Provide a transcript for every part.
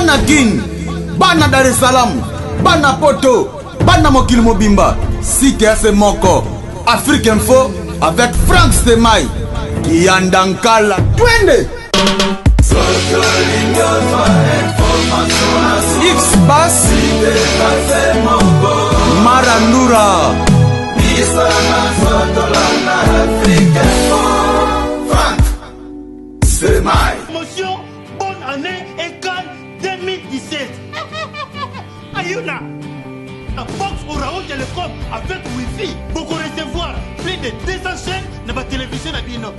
Bana Kin, bana Dar es Salaam, bana Poto, bana mokili mobimba, site ya se moko, Afrique Info avec Franck Stemay, Kiyanda Nkala, twende! X Bass, Marandura. Promotion, bonne année et CAN 2017. Ayuna, la box au Raoul Télécom avec Wi-Fi. Beaucoup recevoir plus de 200 chaînes dans la télévision. na bino.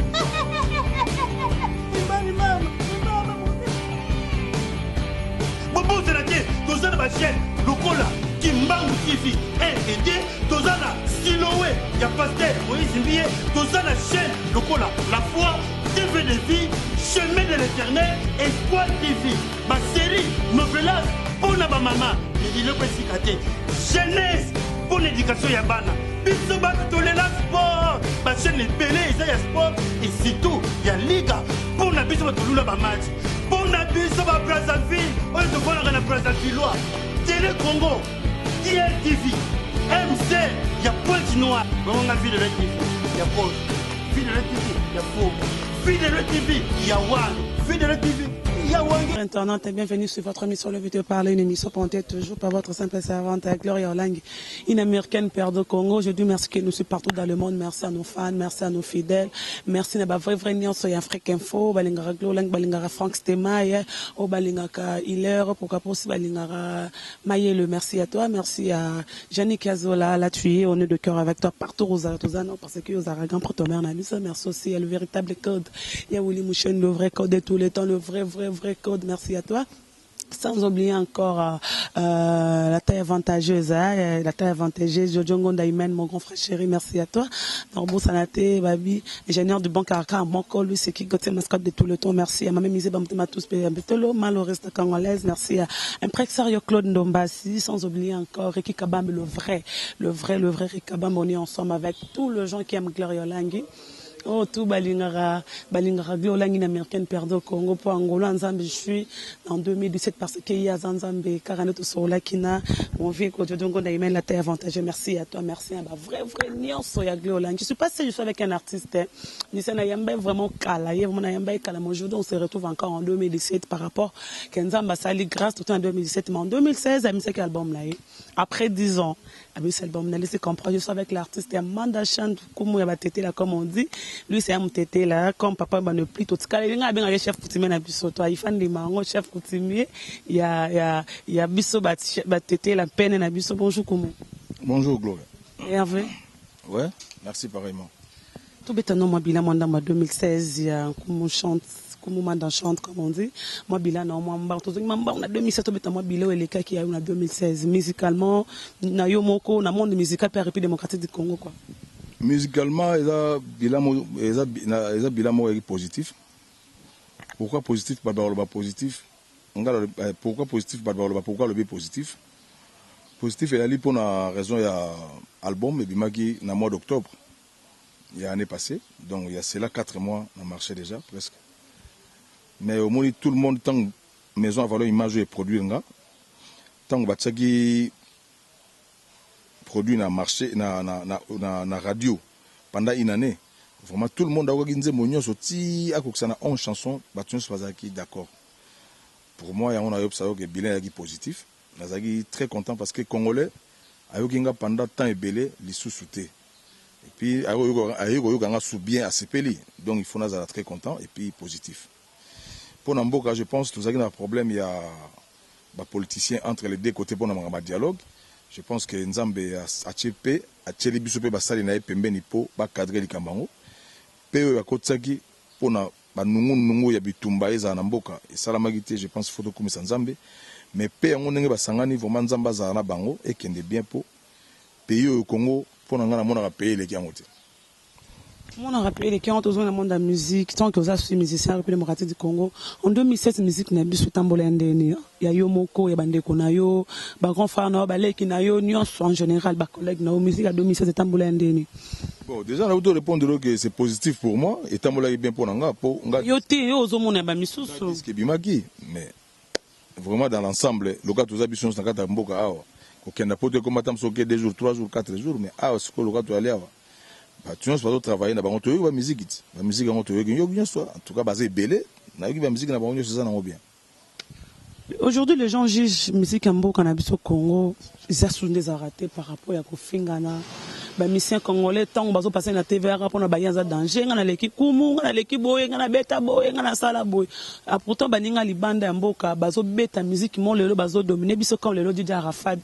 Bobosana te, toza na bachaîne lokola Kimbangu TV 1 et 2, toza na Siloé ya Pasteur Moïse Mbiye, toza na chaîne lokola La Foi, TV de vie, Chemin de l'Éternel, Espoir TV, ba série novelas mpo na bamama, biloko esika te, jeunesse mpo na éducation ya bana. Biso bato tolela sport, bachaîne ebele eza ya sport et surtout ya liga mpo na biso bato tolula bamatch, mpo na biso ba Brazzaville oyo tofandaka na Brazzavillois, Télé Congo, DLTV, MC ya Pointe Noire, bongo Ville de TV ya Pose, Ville de TV ya Fogo, Ville de TV ya Wano, Ville de TV ya Wange. Internautes, bienvenue sur votre émission Le Vidéo Parler, une émission présentée toujours par votre simple servante Gloria Olangi, une américaine père de Congo. Je dis merci que nous sommes partout dans le monde. Merci à nos fans, merci à nos fidèles. Merci à vrai vrai nyonso ya Afrique Info, balingaka Gloria Olangi, balingaka Franck Stemay, o balingaka Hilaire, pourquoi pas aussi balingaka Mayele. Merci à toi, merci à Yannick Azola, la tuée, on est de cœur avec toi partout aux Aratozano, parce que aux Aragan pour ton mère Nalusa. Merci aussi à le véritable code. Il y a Willy Mouchen, le vrai code de tous les temps, le vrai, vrai, vrai code. Merci à toi. Sans oublier encore la taille avantageuse, hein, la taille avantageuse, Jojo Ngonda Imen, mon grand frère chéri, merci à toi. Norbo Sanate, Babi, ingénieur du Banque Arca, mon col, lui, c'est qui Gauthier mascotte de tout le temps. Merci à Mamé Misé, Bamtema tous, Betolo, Maloreste Congolaise, merci à Impresario Claude Ndombasi, sans oublier encore Ricky Kabambe, le vrai, le vrai, le vrai Ricky Kabambe, on est ensemble avec tous les gens qui aiment Gloria Olangi. Oh, tout balingara, balingara, Gloria Olangi, américaine, père de Congo, pour Angola, Nzambe, je suis en 2017 parce qu'il y a Nzambe, car on est sur la Kina, on vit que Dieu donne la terre avantageuse. Merci à toi, merci à ma vraie, vraie nyonso ya Gloria Olangi. Je suis passée, je suis avec un artiste, hein. Nisana Yamba vraiment kala, ye vraiment Yamba kala. Mais aujourd'hui, on se retrouve encore en 2017 par rapport que Nzambe sali grâce tout en 2017, mais en 2016, a mis cet album là, après 10 ans, a mis cet album, laissez comprendre, je suis avec l'artiste Amanda Chant, comme il y a tété là, comme on dit. Lui, c'est un tété là, comme papa va ne plus tout cas, il y a un chef coutumier na biso toi, il fait des mango chef coutumier, il y a, il y a, il y a biso bat, bat tété la peine na biso. Bonjour comment? Bonjour Gloria. Hervé. Ouais, merci pareillement. Tout bête non moi bilan moi dans 2016, il y a un coup chante, comme manda chante comme on dit. Moi bilan non moi mba tout moi mba na 2007 tout bête moi bilan et les cas qui a eu na 2016 musicalement na yo moko na monde musical par République démocratique du Congo quoi. Musicalement, eza bilan mo, eza na, eza bilan moko positif. Pourquoi positif? Ba ba ba positif. Nga pourquoi positif? Ba ba ba pourquoi le positif? Positif ezali pour na raison ya album ebimaki na mois d'octobre. Il y a année passée, donc il y a cela 4 mois on marché déjà presque. Mais au moins tout le monde tant maison à valeur image et produit nga. Tant ba tsaki produit na marché na na na na, na radio pendant une année. Vraiment tout le monde a organisé nzembo nyonso ti akokisa na 11 chansons, bato nyonso bazalaki d'accord. Pour moi, yango na yobisa yo ke bilan ezalaki positif. Nazalaki très content parce que Congolais ayoki nga pendant temps ebele lisusu te. Et puis ayoki koyoka nga sous bien asepeli. Donc il faut nazala très content et puis positif. Pour na mboka, je pense tozalaki na problème ya ba politiciens entre les deux côtés pour na makambo ya dialogue. Je pense que Nzambe atie pe, atieli biso pe basali na ye pembeni po ba cadrer likambo yango. Pe oyo akotisaki po na ba nungu-nungu ya bitumba ezala na mboka esalamaki te, je pense faut tokumisa Nzambe. Mais pe yango ndenge basangani vraiment Nzambe azala na bango ekende bien po pays oyo Congo po na nga namonaka pays eleki yango te. Mon rappel les qui ont besoin dans le monde de la musique, tant que vous êtes musicien République démocratique du Congo, en 2007 musique na biso tambola ndeni, ya yo moko ya bandeko na yo, ba grand frère na ba leki na yo nyonso en général ba collègue na yo musique ya 2007 tambola ndeni. Bon, déjà na auto répondre que c'est positif pour moi et tambola bien pour nga pour nga. Yo te yo ozo mona ba misusu. Disque bimaki mais vraiment, dans l'ensemble, loka toza biso nyonso na kati ya mboka awa, kokenda poto ekoma ata mosu oke 2 jours, 3 jours, 4 jours. Mais awa sikoyo, loka toyali awa, bato nyonso bazotravaille na bango. Toyoki bamusique ti bamusique yango, toyoki yoki nyonso. En tout cas, baza ebele, nayoki bamusique na bango nyonso, eza nango bien. Aujourd'hui, les gens jugent musique ya mboka na biso Congo eza sunde ezalaka te par rapport ya kofingana. Bamusicien congolais, ntango bazopase na TVA mpona baye, aza danger: nga naleki kumu, nga naleki boye, nga nabeta boye, nga nasala boye. Ah, pourtant baninga libanda ya mboka bazobeta musique mo lelo bazodomine biso. Comme lelo DJ Arafat,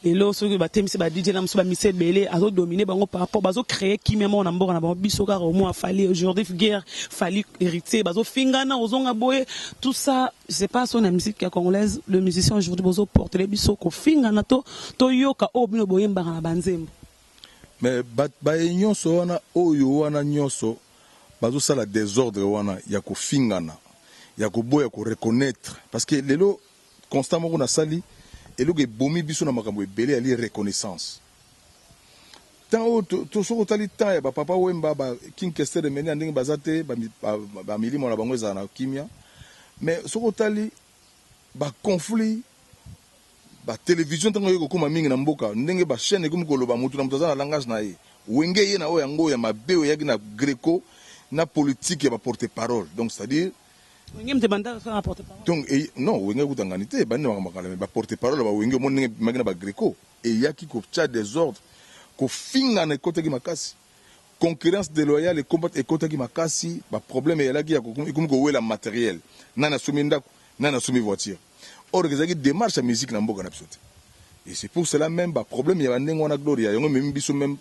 lelo soki batemisi ba DJ na mosusu, bamusicien ebele azodomine bango par rapport bazocréer kimia moko na mboka na bango. Biso kaka omoi Fally aujourd'hui, guerre Fally Héritier, bazofingana, ozonga boye, tout ça. Je sais pas so na musique ya congolaise, le musicien aujourd'hui bozoportele biso kofingana to toyoka oyo bino boyembaka na banzembo. Mais baye nyonso wana, oyo wana nyonso bazosala désordre wana ya kofingana, ya koboya koreconnaître, parce que lelo constat moko nasali, eloko ebomi biso na makambo ebele yali reconnaissance. Temps oyo soki otali temps ya bapapa Wemba, ba King Kester Emene ya ndenge baza te, bamilimo na bango ezala na kimia, mais soki otali baconflit, batelevizio ntango oyo kokóma mingi na mboka, ndenge bachaîne ekomi koloba, motu na moto aza na langage na ye. Wenge ye na oyo yango ya mabe oyo eyaki na Greco na politique ya baporte parole, donc c'est à dire Wenge mte banda osala porte parole. Donc non, Wenge ekutangani te, ebandi na makambo kala, mais baporte parole bawenge, omoni ndenge ebimaki na bagreco, eyaki kotia désordre, kofingana ekotaki makasi, concurrence déloyale ekotaki makasi, baproblème eyalaki ya ekomi kowela matériel, nani asomi ndako, nani asomi voiture. Or ezalaki démarche ya musique na mboka na biso te. Et c'est pour cela même baproblème ya bandenge wana, Gloria, yango ememi biso même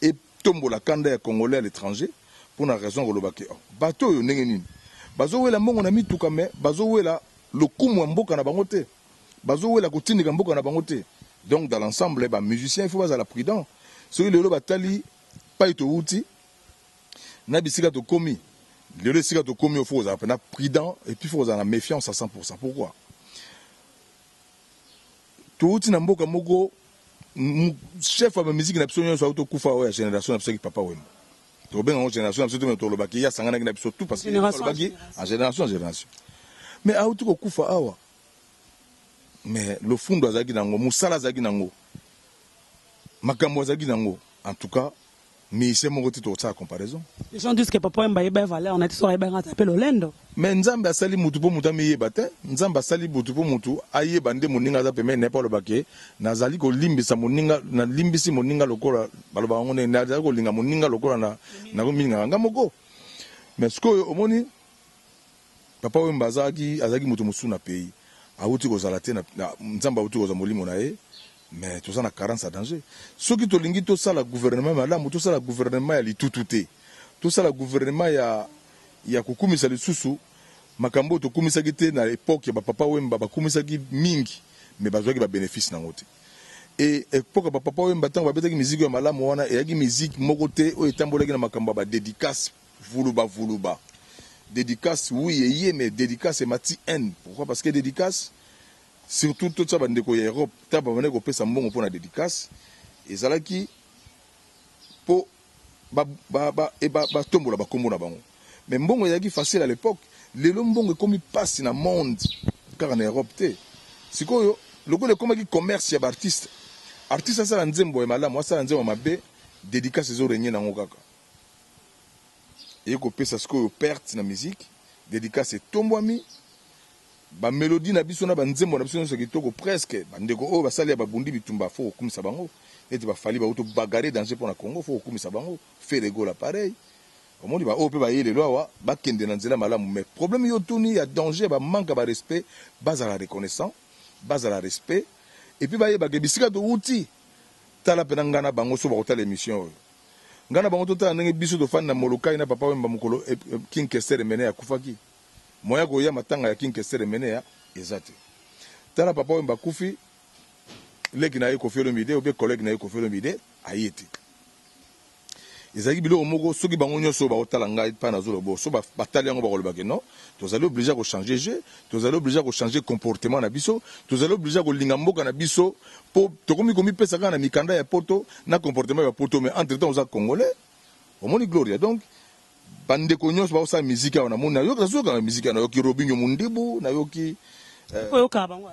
etombola kanda ya Congolais à l'étranger, mpo na raison koloba ke, oh, bato oyo ndenge nini bazowela mbongo na mituka, mais bazowela lokumu ya mboka na bango te, bazowela kotindika mboka na bango te. Donc dans l'ensemble, bamusicien, il faut bazala prudent. Soki lelo batali pai touti na bisika tokomi lelo, esika tokomi, il faut kozala mpena prudent et puis faut kozala na méfiance à 100. Pourquoi? Touti na mboka moko, chef ya bamusike na biso nyonso auti tokufa, oyo ya génération na biso aki Papa Wemba. Tobenga yango génération na biso te, mais tolobaki ye asanganaki na biso tout, parce que Génération en alobaki en génération en génération. Mais auti kokufa awa, mais lofundo azalaki nango, mosala azalaki nango, makambo azalaki nango, en tout cas musicien moko te tokosala comparaison. Les gens disent que Papa Wemba yeba valeur na tiso, ayeba ngata pe lolendo. Mais Nzambe asali mutu mpo mutu amiyeba te. Nzambe asali mutu mpo mutu ayeba nde moninga aza pembeni na ye, mpo alobake nazali kolimbisa moninga, nalimbisi moninga lokola balobaka yango ndenge nazali kolinga moninga lokola na nakomilingaka nga moko. Mais sikoyo omoni, Papa Wemba azalaki moto mosusu na pays, awuti kozala te Nzambe awuti kozwa molimo na ye, mais toza na carence ya danger. Soki tolingi tosala gouvernement malamu, tosala gouvernement ya litutu te, tosala gouvernement ya kokumisa lisusu makambo oyo tokumisaki te na époque ya bapapa Wemba. Bakumisaki mingi, mais bazwaki babénéfice nango te. E époque ya bapapa Wemba, ntango babetaki miziki ya malamu wana, eyaki miziki moko te oyo etambolaki na makambo ya badédicace vuluba vuluba. Dédicace, oui, eye, mais dédicace emati haine. Pourquoi? Parce que dédicace, surtout totia bandeko ya Europe, ta babandaki kopesa mbongo mpona dédicace, ezalaki mpo batombola bakombo na bango. Mais mbongo ezalaki facile à l'époque. Lelo mbongo ekomi mpasi na monde, kaka na Europe te. Sikoyo lokola ekomaki commerce ya baartiste, artiste asala nzembo ya malamu, asala nzembo ya mabe, dédicace ezorenye nango kaka, eye kopesa sikoyo perte na musique. Dédicace etombwami, bamélodie na biso na banzembo na biso nyonso kitoko presque. Bandeko oyo basali ya babundi bitumba, faut kokumisa bango, neti baFally bauti bagarre danger mpo na Congo, faut kokumisa bango. Ferre Gola pareil. Omoni baoyo mpe baye lelo awa, bakende na nzela malamu. Mais problème yo tuni ya danger, bamanque ya barespect. Bazala reconnaissant, bazala respect, et puis bayebaka bisika touti. Tala mpena ngai na bango, so bakotala émission oyo, ngai na bango totala ndenge biso tofandi na Molokai na Papa Wemba. Mokolo King Kester Emene akufaki, moya koya matanga ya King Kester Emene eza te. Tala, Papa Wemba akufi, leki na ye Koffi Olomide obe collègue na ye Koffi Olomide aye te. Ezalaki biloko moko. Soki bango nyonso oyo bakotala ngai mpa nazoloba, so batali yango, bakolobake non, tozali obligé ya kochanger jeu, tozali obligé ya kochanger comportement na biso, tozali obligé ya kolinga mboka na biso, mpo tokomi komipesa kaka na mikanda ya poto, na comportement ya poto, mais entre temps oza Congolais. Omoni, Gloria, donc bandeko nyonso bakosala musique awa, namoni, nayoki, nazokanga musique awa, nayoki Robinho Mundibu, nayoki Oyokaka bango?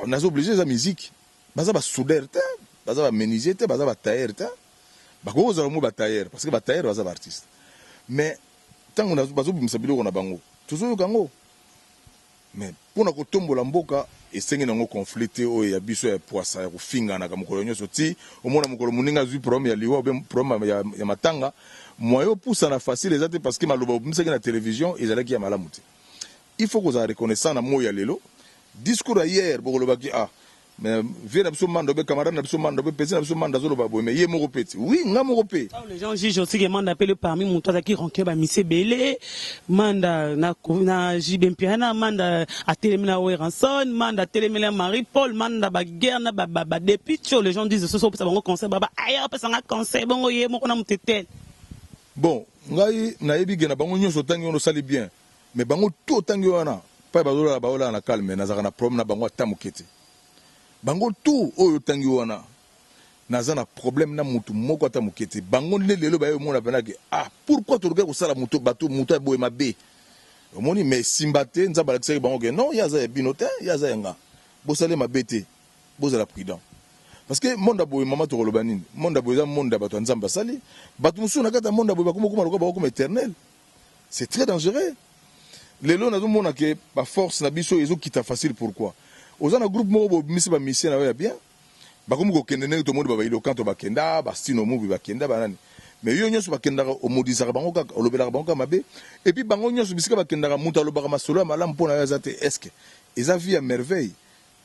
Naza obligé, eza musique. Baza basoudeur te, baza bamenuisier te, baza batailleur te. Bakoki kozala mo batailleur, parce que batailleur baza baartiste, mais ntango bazobimisa biloko na bango, tozoyoka yango. Mais mpona kotombola mboka, esengi nango conflit te oyo ya biso ya poisa, ya kofinganaka mokolo nyonso, ti omona mokolo moninga azwi problème ya liwa, obe problème ya matanga, moyen opusana facile eza te, parce que maloba obimisaki na télévision ezalaki ya malamu te. Il faut kozala reconnaissant na moi ya lelo. Discours ya hier, bokolobaki: "Ah, mais vieux na biso Manda, obe camarade na biso Manda, obe pesi na biso Manda, azoloba boye, mais ye moko mpe ti." Oui, nga moko mpe. Les gens jugent aussi que Manda pele parmi moto azalaki rancune, bamisi ebele Manda na JB Mpiana, Manda atelemi na Werrason, Manda atelemi na Marie Paul, Manda baguerre na badepitio. Les gens disent soso opesa bango conseil, baba aya opesanga conseil bongo, ye moko na motetele. Bon, ngai nayebi ke na bango nyonso otangi wana, osali bien, mais bango to otangi wana mpai bazolala, baolala na calme. Nazalaka na problème na bango ata moke te. Bango tu oyo otangi wana, naza na problème na mutu moko ata moke te. Bango nde lelo baye omona mpena ke: "Ah, pourquoi tolukai kosala moto bato moto ya boye mabe?" Omoni, mais simba te. Nzambe alakisaki bango ke non, ye aza ya bino te, ye aza ya nga. Bosale mabe te, bozala prudent, parce que monde ya boye, mama, tokoloba nini? Monde ya boye eza monde ya bato ya Nzambe asali. Bato mosusu na kati ya monde ya boye bakoma koma lokola bakokoma éternel. C'est très dangereux. Lelo nazomona ke baforce na biso ezokita facile. Pourquoi? Oza na groupe moko, bobimisi bamusicien na yo ya bien, bakomi kokende ndenge tomoni babailo kanto bakenda, bastino mubi bakenda, banani, mais yo nyonso bakendaka, omodisaka bango kaka, olobelaka bango kaka mabe. Et puis bango nyonso, bisika bakendaka, moto alobaka masolo ya malamu mpo na yo aza te. Est ce que eza vie ya merveille?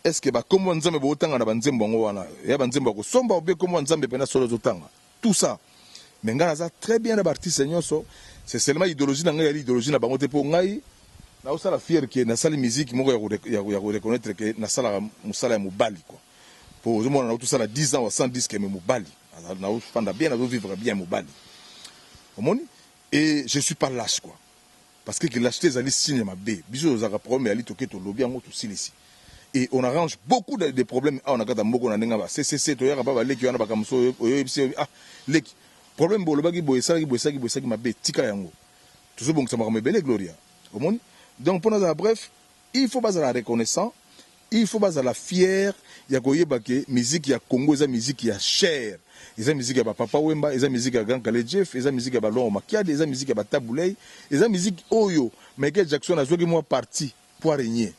Est ce que bakombo ya Nzambe bootanga na banzembo yango wana, ya banzembo ya kosomba, obe kombo ya Nzambe mpena solo ozotanga, tout ça? Mais ngai naza très bien na baartiste nyonso. C'est seulement idéologie na ngai yali idéologie na bango te. Mpo ngai naosala fier ke nasali musique moko ya koreconnaître ke nasalaka mosala ya mobali, quoi. Po ozomona, na tosala 10 ans wa 100 disque, mais mobali naofanda bien, nazovivre bien mobali, omoni. Et je suis pas lâche, quoi, parce que lâcheté ezali signe ya mabe. Biso tozalaka problème yali toke, tolobi yango, tosilisi, et on arrange beaucoup de problèmes awa na kati ya mboka na ndenge ba ccc. Toyaka ba baleki wana, bakambo so oyoyebisi: "Ah leki, problème boye, olobaki boye, esalaki boye, esalaki boye, esalaki mabe, tika yango." Tozobongisa makambo ebele, Gloria, omoni. Donc mpo nazala bref, il faut bazala reconnaissant, il faut bazala fier ya koyeba ke musique ya Congo eza musique ya cher, eza musique ya bapapa Wemba, eza musique ya Grand Kallé Jeff, eza musique ya balongo Makiadi, eza musique ya baTabu Ley, eza musique oyo Michael Jackson azwaki mwa parti po arégner.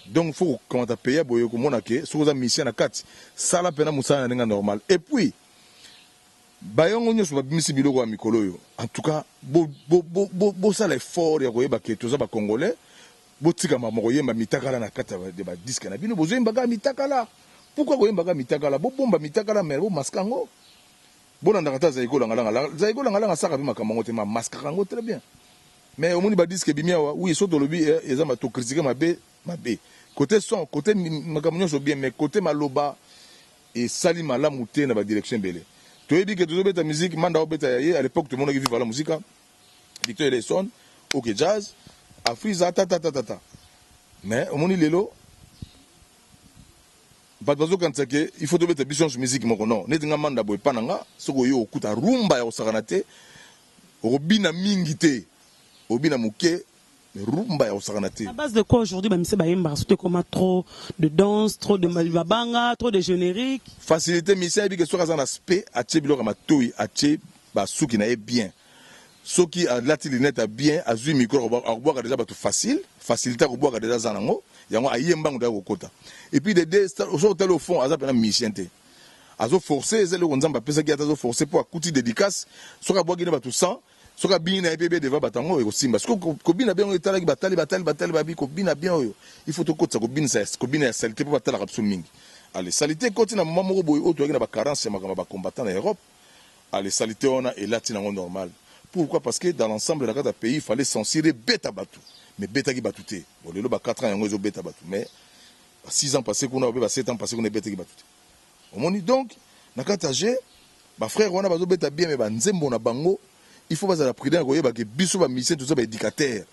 Donc faut kokamata peya boye, komona ke soki oza musicien na kati, sala mpena mosala na ndenge normal. Et puis bayongo nyonso babimisi biloko ya mikolo oyo, en tout cas bosala effort ya koyeba ke toza bacongolais. Botika makambo koyemba mitakala na kati ya badisque na bino. Bozoyemba kaka mitakala. Pourquoi koyemba kaka mitakala? Bobomba mitakala, mais bomaska yango. Bolandaka ta Zaiko Langalanga. Zaiko Langalanga asaka mpe makambo yango te, ma maskaka yango très bien. Mais omoni badisque ebimi awa, oui, so tolobi eza tocritiquer mabe mabe côté son, côté makambo nyonso bien, mais côté maloba esali malamu te na badirection ebele. Toyebi ke tozobeta musique, Manda obeta ya ye. À l'époque tomonaki Viva la Musica, Victor Eleson, OK Jazz, Afrisa, tatatatata. Mais omoni lelo bato bazokanisa ke il faut tobeta biso nyonso musique moko. Non, neti nga Manda boye, epa na nga, soki oyo okuta rumba ya kosakana te, okobina mingi te, obina moke, rumba ya kosakana te. À base de quoi aujourd'hui bamisi bayembaka surtout ekoma trop de danse, trop de mabanga, trop de générique? Facilité. Musicien ayebi ke soki aza na spe, atie biloko ya matoi, atie basuki na ye bien, soki alati lunette ya bien, azwi micro, akobwaka déjà bato facile. Facilité akobwaka déjà, aza nango yango, aye mbango deya kokota. Et puis de deux, soki otali au fond, aza mpena musicien te, azoforce. Eza eloko Nzambe apesaki ata azoforce mpo akuti dédicace. Soki abwaki ne bato 100, soki abini na ye mpe be devant bato, yango ekosimba. Soki kobina bien oyo etalaki, batali, batali, batali, babi kobina bien oyo, il faut tokotisa kobinisa, kobina ya saleté mpo batalaka biso mingi. Ale, saleté ekoti na moma moko boye oyo toyaki na bacarence ya makambo ya bacombattant na Europe. Ale, saleté wana elati nango normal. Pourquoi? Parce que dans l'ensemble na kati ya pays, il fallait censurer, beta bato, mais betaki bato te. Bon, lelo ba 4 ans yango ezobeta bato, mais ba 6 ans passé kuna, obe ba 7 ans passé kuna, ebetaki bato te, omoni. Donc na kati ya g, bafrère wana bazobeta bien, mais banzembo na bango, il faut bazala prudent ya koyeba ke biso bamusicien toza baéducateur.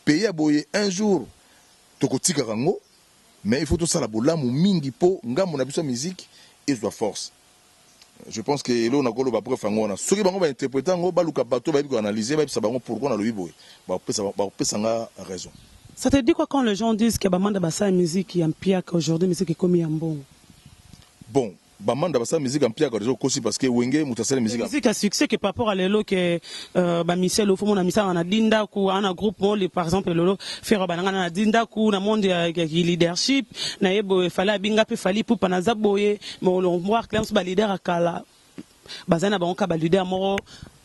Pays ya boye, un jour tokotikaka yango, mais il faut tosala bolamu mingi mpo ngambo na biso ya musique ezwa force. Je pense que eloko nakoloba bref yango wana. Soki bango bainterpréter yango, baluka bato bayebi koanalyse, bayebisa bango pourquoi nalobi boye, bakopesa nga raison. Ça te dit quoi quand les gens disent que bamanda basala musique ya mpiaka, aujourd'hui musique ekomi ya mbongo? Bon, bamanda basala musique ya mpiaka deja okosi, parce que Wenge moto asali musique. Musique ya succès que par rapport à lelo ke bamisele ofo mona misala na di ndako ana groupe mole. Par exemple lelo Ferre bananga na di ndako na monde ya leadership na ye boye, Fally abinga mpe Fally Ipupa naza boye. Mais on voit clairement baleader ya kala bazali na bango kaka baleader moko,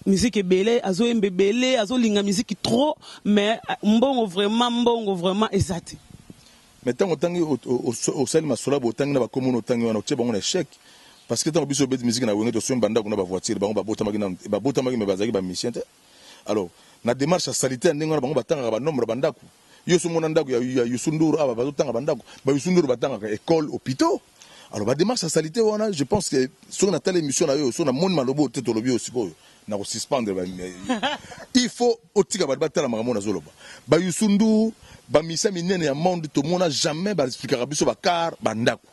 musique ebele, azoyemba ebele, azolinga musique trop, mais mbongo vraiment, mbongo vraiment eza te. Mais ntango otangi, osali masolo boye, otangi na bakomona, otangi wana, otie bango na échec, parce que ntango biso obeti musique na Wenge, tosombi bandako na bavoiture. Bango babotamaki, me bazalaki bamusicien te. Alors na démarche ya salité ya ndenge wana, bango batangaka banombre bandako. Yo so mona ndako ya Youssou N'Dour awa, bazotanga bandako. Bayoussou N'Dour batangaka école, hôpitaux. Alors badémarche ya salité wana, je pense que soki natala émission na yo, so namoni maloba oyo te, tolobi oyo sikoyo na kosuspendre. Il faut otika bato batala makambo nazoloba. Bayoussou N'Dour, bamisia minene ya monde, tomona jamais baexplikaka biso bacar, bandako.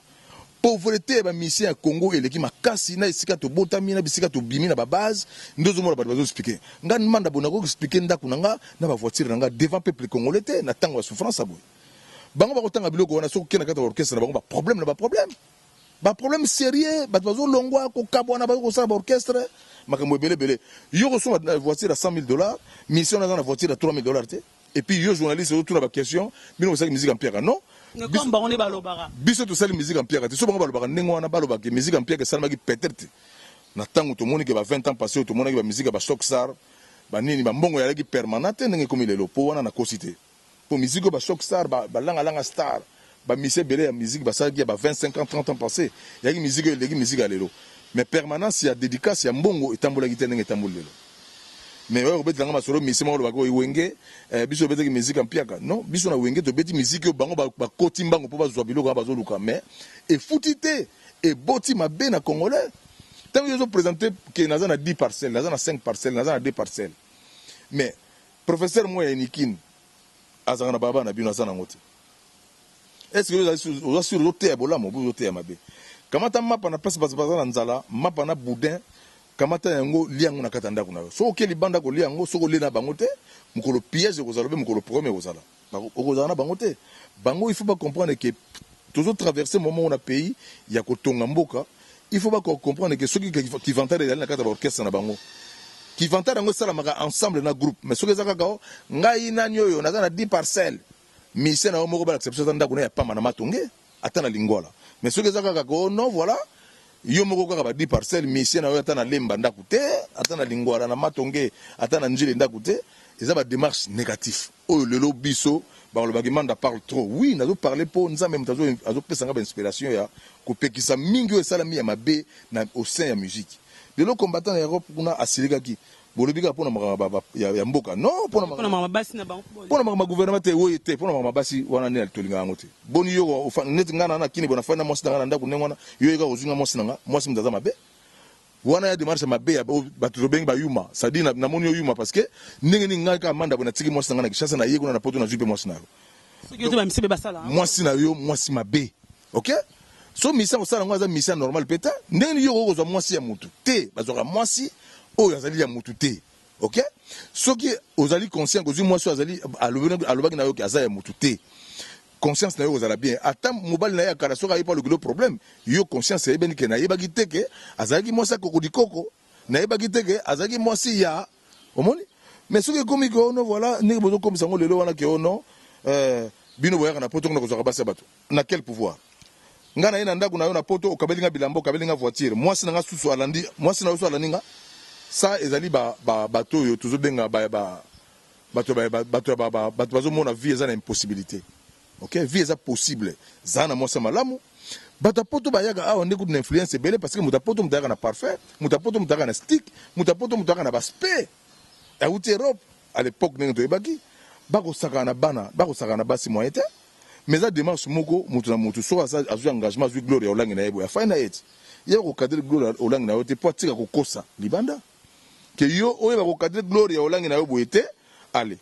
Pauvreté ya bamusicien ya Congo eleki makasi na esika tobotami, na bisika tobimi na babase. Nde ozomona bato bazoexpliquer nga manda boye, nakoki expliquer ndako na nga na bavoiture na nga devant peuple congolais te na ntango ya souffrance ya boye. Bango bakotanga biloko wana, soki okende kati ya orchestre na bango, baproblème na baproblème, baproblème sérieux, bato bazolongwa, kokabwana, bazokosala baorchestre, makambo ebele ebele. Yo kosomba na voiture ya 100 000 $, mission naza na voiture ya 3 000 $ te. Et puis yo journaliste ozotuna baquestion, bino bosalaki musique ya mpiaka? Non. Comme bango nde balobaka. Biso tosali musique ya mpiaka te. So bango balobaka ndenge wana, balobaka musique ya mpiaka esalamaki peut-être na ntango tomoni ke ba 20 ans passé oyo tomonaki bamusique ya bachoc star, banini, bambongo ezalaki permanent te ndenge ekomi lelo. Mpo wana nakosi te, mpo musique oyo bachoc star, balangalanga star, bamusicien ebele ya musique basalaki ya ba 25 ans, 30 ans passé, eyaki musique oyo eleki musique ya lelo, mais permanence ya dédicace ya mbongo etambolaki te ndenge etamboli lelo. Mais oyo kobetelanga masolo, musicien moko olobaka oyo Wenge, biso obetaki musique ya mpiaka. Non, biso na Wenge tobeti musique oyo bango bakoti mbango mpo bazwa biloko wana bazoluka, mais efuti te, eboti mabe na Congolais. Ntango yo ozoprésente ke naza na 10 parcelle, naza na 5 parcelle, naza na 2 parcelle, mais professeur moko ya Unikin azalaka na baba na bino, aza nango te. Est ce que oza sûr ozoteya bolamu obi ozoteya mabe? Kamata mapa na place bato baza na nzala, mapa na boudin, kamata yango, lia yango na kati ya ndako na yo. Soki oke libanda kolia yango, soki olie na bango te, mokolo pillage ekozala obe mokolo problème ekozala, okozala na bango te. Bango il faut bacomprendre ke tozotraverse moment oyo na pays ya kotonga mboka. Il faut bacomprendre ke soki kivantare ezali na kati ya baorchestre na bango, kivantare yango esalamaka ensemble na groupe. Mais soki eza kaka o ngai nani oyo naza na 10 parcelle, musicien na yo moko balakisa biso ata ndako na ya pamba na Matonge, ata na Lingwala. Mais soki eza kaka ko non, voilà, yo moko kaka ba 10 parcelle, musicien na yo ata na Lemba ndako te, ata na Lingwala, na Matonge, ata na Njili ndako te, eza badémarche négatif oyo lelo biso balobaki Manda parle trop. Oui, nazoparle mpo Nzambe moto azopesanga bainspiration ya kopekisa mingi oyo esalami ya mabe na au sein ya musique. Lelo combattant na Europe kuna asilikaki, bolobi kaka mpona makambo ya mboka. Non, mpona mpona makambo basi na bango. Mpona makambo ya gouvernement te, oyo te, mpona makambo basi wana nde tolingaka yango te. Boni yo neti ngai na kini bona fai na mwasi na ngai na ndako ndenge wana, yo yeka kozwinga mwasi na nga, mwasi moto aza mabe wana ya démarche mabe ya bato tobengi bayuma. C'est-à-dire namoni yo yuma, parce que ndenge nini ngai kaka Manda boye natiki mwasi na ngai na Kinshasa, na ye kuna na Poto, nazwi mpe mwasi na yo? Soki yo te, bamisi mpe basala. Mwasi na yo, mwasi mabe. Ok, so musicien kosala yango aza musicien normal mpe te. Ndenge nini yo okoki kozwa mwasi ya motu te? Bazwaka mwasi oyo azali ya motu te. Ok, soki ozali conscient kozwi mwasi oyo azali, alobaki na yo ke aza ya motu te, conscience na yo kozala bien. Ata mobali na ye ya kala soki ayebi alokili problème, yo conscience eyebeni ke nayebaki te ke azalaki mwasi ya kokodikoko, nayebaki te ke azalaki mwasi ya omoni. Mais soki ekomi ke ono, voilà ndenge bozokomisa yango lelo wana ke ono bino boyaka na Poto kuna kozwaka basi ya bato, na quel pouvoir? Nga na ye na ndako na yo na Poto, okabeli nga bilamba, okabeli nga voiture, mwasi na nga susu alandi, mwasi na yo so alandi nga. Sa ezali bato oyo tozobenga bato bazomona vie eza na impossibilité. Ok, vie eza possible, zala na mwasi ya malamu. Bato ya Poto bayaka awa nde kutu na influence ebele, parce que moto ya Poto moto ayaka na parfum, moto ya Poto moto ayaka na stick, moto ya Poto moto ayaka na baspe awuti Europe. À l'époque ndenge toyebaki, bakosakana na bana, bakosakana na basi moyen te. Mais eza démarche moko, moto na moto soki azwi engagement, azwi Gloire ya Olangi na ye boye, afai na ye ti ye kokadre Gloire Olangi na yo te, mpo atika kokosa libanda ke yo oyeba kokadre Gloire ya Olangi na yo boye te. Ale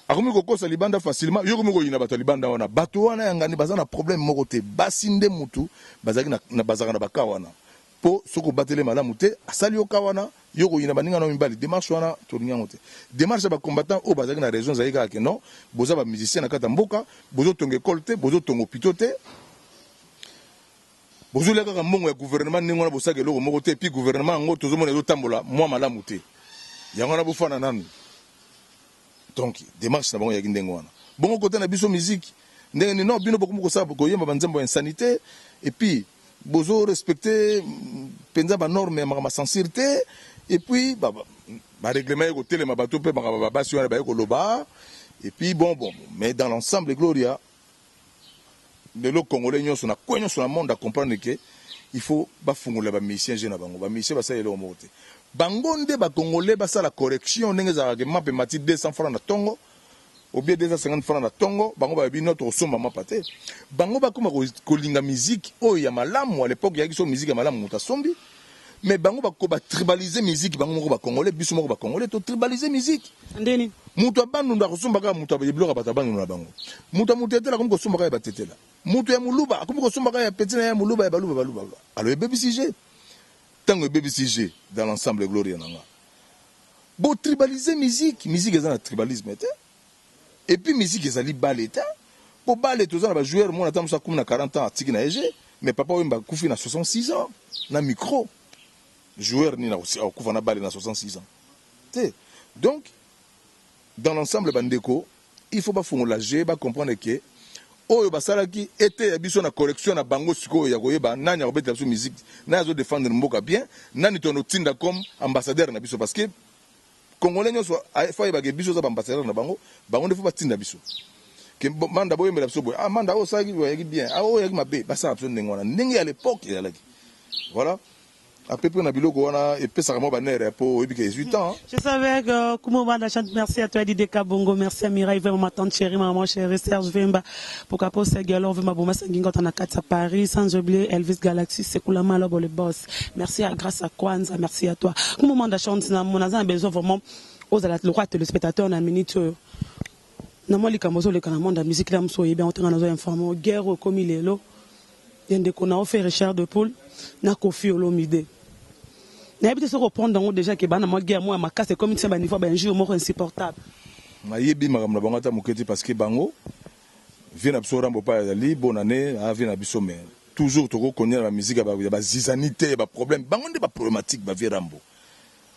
akomi kokosa libanda facilement, yo komi koyina bato ya libanda wana. Bato wana ya ngani baza na problème moko te. Basi nde mutu bazalaki bazalaka na baka wana. Mpo soki obateli malamu te, asali yo ka wana, yo koyina baninga na yo mibali. Démarche wana tolingi yango te. Démarche ya bacombattant oyo bazalaki na raison ezalaki kaka ke non, boza bamusicien na kati ya mboka, bozotonga école te, bozotonga hôpitaux te, bozolia kaka mbongo ya gouvernement ndenge wana, bosaka eloko moko te. Puis gouvernement yango tozomona ezotambola mwa malamu te, yango wana bofanda nanu. Donc démarche na bango eyaki ndenge wana. Bongo kote na biso musique ndenge nini? Non, bino bokomi kosala koyemba banzembo ya insanité et puis bozo respecte mpenza banorme ya makambo ya censure te. Et puis barèglement ye kotelema, bato mpe makambo babasi wana baye koloba. Et puis bon, mais dans l'ensemble, Gloria, lelo Congolais nyonso na kwe nyonso na monde acomprendre ke il faut bafungola bamusicien je na bango. Bamusicien basala eloko moko te. Bango nde Bacongolais basala correction ndenge ezalaka ke mapa emati 200 francs na ntongo ou bien 250 francs na ntongo, bango bayebi no tokosomba mapa te. Bango bakoma kolinga musique oyo ya malamu. À l'époque eyaki so musique ya malamu, moto asombi. Mais bango bako batribalize musique bango moko. Bacongolais, biso moko Bacongolais totribalize musique. Ndeni? Moto ya Bandundu akosomba kaka moto ya biloko ya bato ya Bandundu na bango. Moto ya Motetela akomi kosomba kaka ya Batetela. Moto ya Moluba akomi kosomba kaka ya peti na ya Moluba, ya Baluba, Baluba. Alors ebebisi je ntango ebebisi je dans l'ensemble. Gloria na nga, botribalize musique, musique eza na tribalisme te. Et puis musique ezali bale te, mpo bale toza na bajoueur mona ata mosu akumi na 40 ans, atiki na ye je. Mais papa Wemba akufi na 66 ans na micro. Joueur nini akufa na bale na 66 ans te? Donc dans l'ensemble, bandeko, il faut bafungola je bacomprendre ke oyo basalaki ete ya biso na correction na bango sikoyo ya koyeba nani akobetela biso musique, nani azodefendre mboka bien, nani tonotinda comme ambassadeur na biso. Parce que Congolais nyonso faut ayebake biso oza baambassadeur na bango. Bango nde faut batinda biso ke Manda, boyembela biso boye. Ah, Manda, oyo osalaki oyaki bien, ah, oyo oyaki mabe. Basala biso ndenge wana, ndenge ya l'époque ezalaki. Voilà à peu près na biloko wana epesaka mwa banere mpo oyebi ke 18 ans. Je savais que Kumu Manda chante. Merci à toi, Dide Kabongo. Merci à Mireille Vemba, ma tante chérie, maman chérie, Serge Vemba. Pourquoi pas Segalo Vemba, Boma Sangingo, Tanakata Paris. Sans oublier Elvis Galaxy, Sekula Malobo, le boss. Merci à Grâce à Kwanza, merci à toi. Kumu Manda chante, na a besoin vraiment aux le roi téléspectateur na minute na mwa likambo ozoleka na monde ya musique la mosu oyebi yango ntenga nazo informe guerre oyo ekomi lelo ya ndeko na ofe Richard de Poule na Kofi Olomide. Nayebi te soki oprendre yango déjà ke bana mwa guerre moko ya makasi ekomi ntina baniveau bainjure moko insupportable. Nayebi makambo na bango ata moke te, parce que bango vie na biso Rambo pa azali bonne année avie na biso, mais toujours tokokonia na bamusike ya bazizani te, ya baproblème. Bango nde baproblématique. Bavie Rambo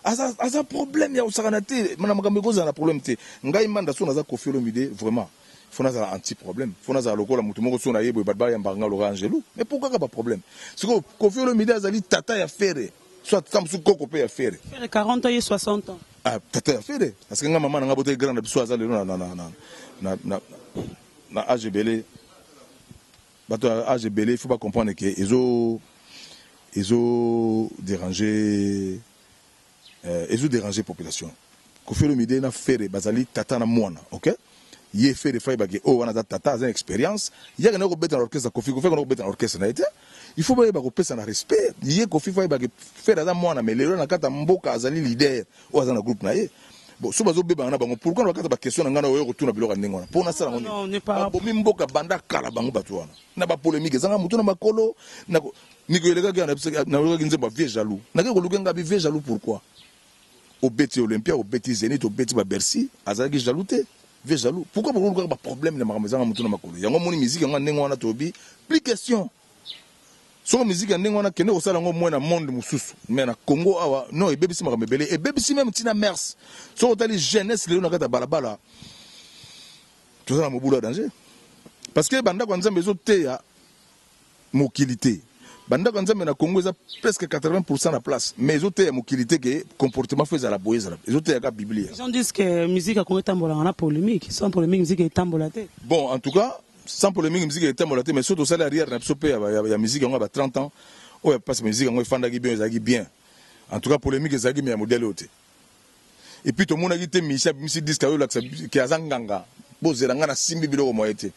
aza, aza problème ya kosakana te na makambo ekozala na problème te. Ngai Manda, so naza Kofi Olomide, vraiment faut nazala anti problème, faut nazala lokola motu moko so naye boye, bato bayambaka nga lokola angelu. Mais pourquoi kaka baproblème? Sikoyo Kofi Olomide azali tata ya Ferre, soit ta mosusu koko mpe ya Ferre. Ferre 40 ans, ye 60 ans. Ah, tata ya Ferre, parce que nga mama na nga botaki grand na biso aza lelo na age ebele. Bato ya age ebele, il faut bacomprendre ke ezo déranger, ezo déranger population. Kofi Olomide na Ferre bazali tata na mwana, ok? Ye Ferre faut ayebake oyo wana aza tata, aza na expérience. Yaka na kobeta na orchestre Kofi, Kofi akona kobeta na orchestre na ye te. Il faut bayeba kopesa na respect. Ye Kofi faut ayebake Ferre aza mwana, mais lelo na kati ya mboka azali leader oyo aza na groupe na ye. Bon, so bazobebana na bango, pourquoi na bakata baquestion na ngai na oyo kotuna biloko ya ndenge wana mpo nasala yango? Nini? Babomi mboka banda kala, bango bato wana na bapolémique ezanga motu na makolo. Niko elekaki, nayokaki nzembo ya Vieux Jaloux, nake koluka ngabi Vieux Jaloux. Pourquoi obeti Olympia, obeti Zénith, obeti baBercy, azalaki jaloux te? Vieux Jaloux, pourquoi bokolukaka baproblème na makambo ezanga motu na makolo? Yango omoni musique yango ya ndenge wana, toyebi plus question. Soko musique ya ndenge wana, kende kosala yango mwe na monde mosusu, mais na Congo awa non. Ebebisi makambo ebele, ebebisi même ntina mers. Soki otali jeunesse lelo na kati ya balabala, toza na mobulu ya danger, parce que bandako ya Nzambe ezoteya mokili te. Bandako ya Nzambe na Congo eza presque 80 na place, mais ezoteya mokili te ke comportement faut ezala boye, ezala ezoteyaka Biblia. Les gens disent que musique ya Congo etambolaka na polémique, sans polémique musique etambola te. Bon, en tout cas, sans polémique musique etambola te, mais soki tosali arrière na biso mpe ya musique yango ya ba 30 ans oyo mpasi, musique yango efandaki bien, ezalaki bien. En tout cas polémique ezalaki, mais ya modèle oyo te. Et puis tomonaki te musicien abimisi disque oyo olakisa ke aza nganga, bozela nga nasimbi biloko moye te.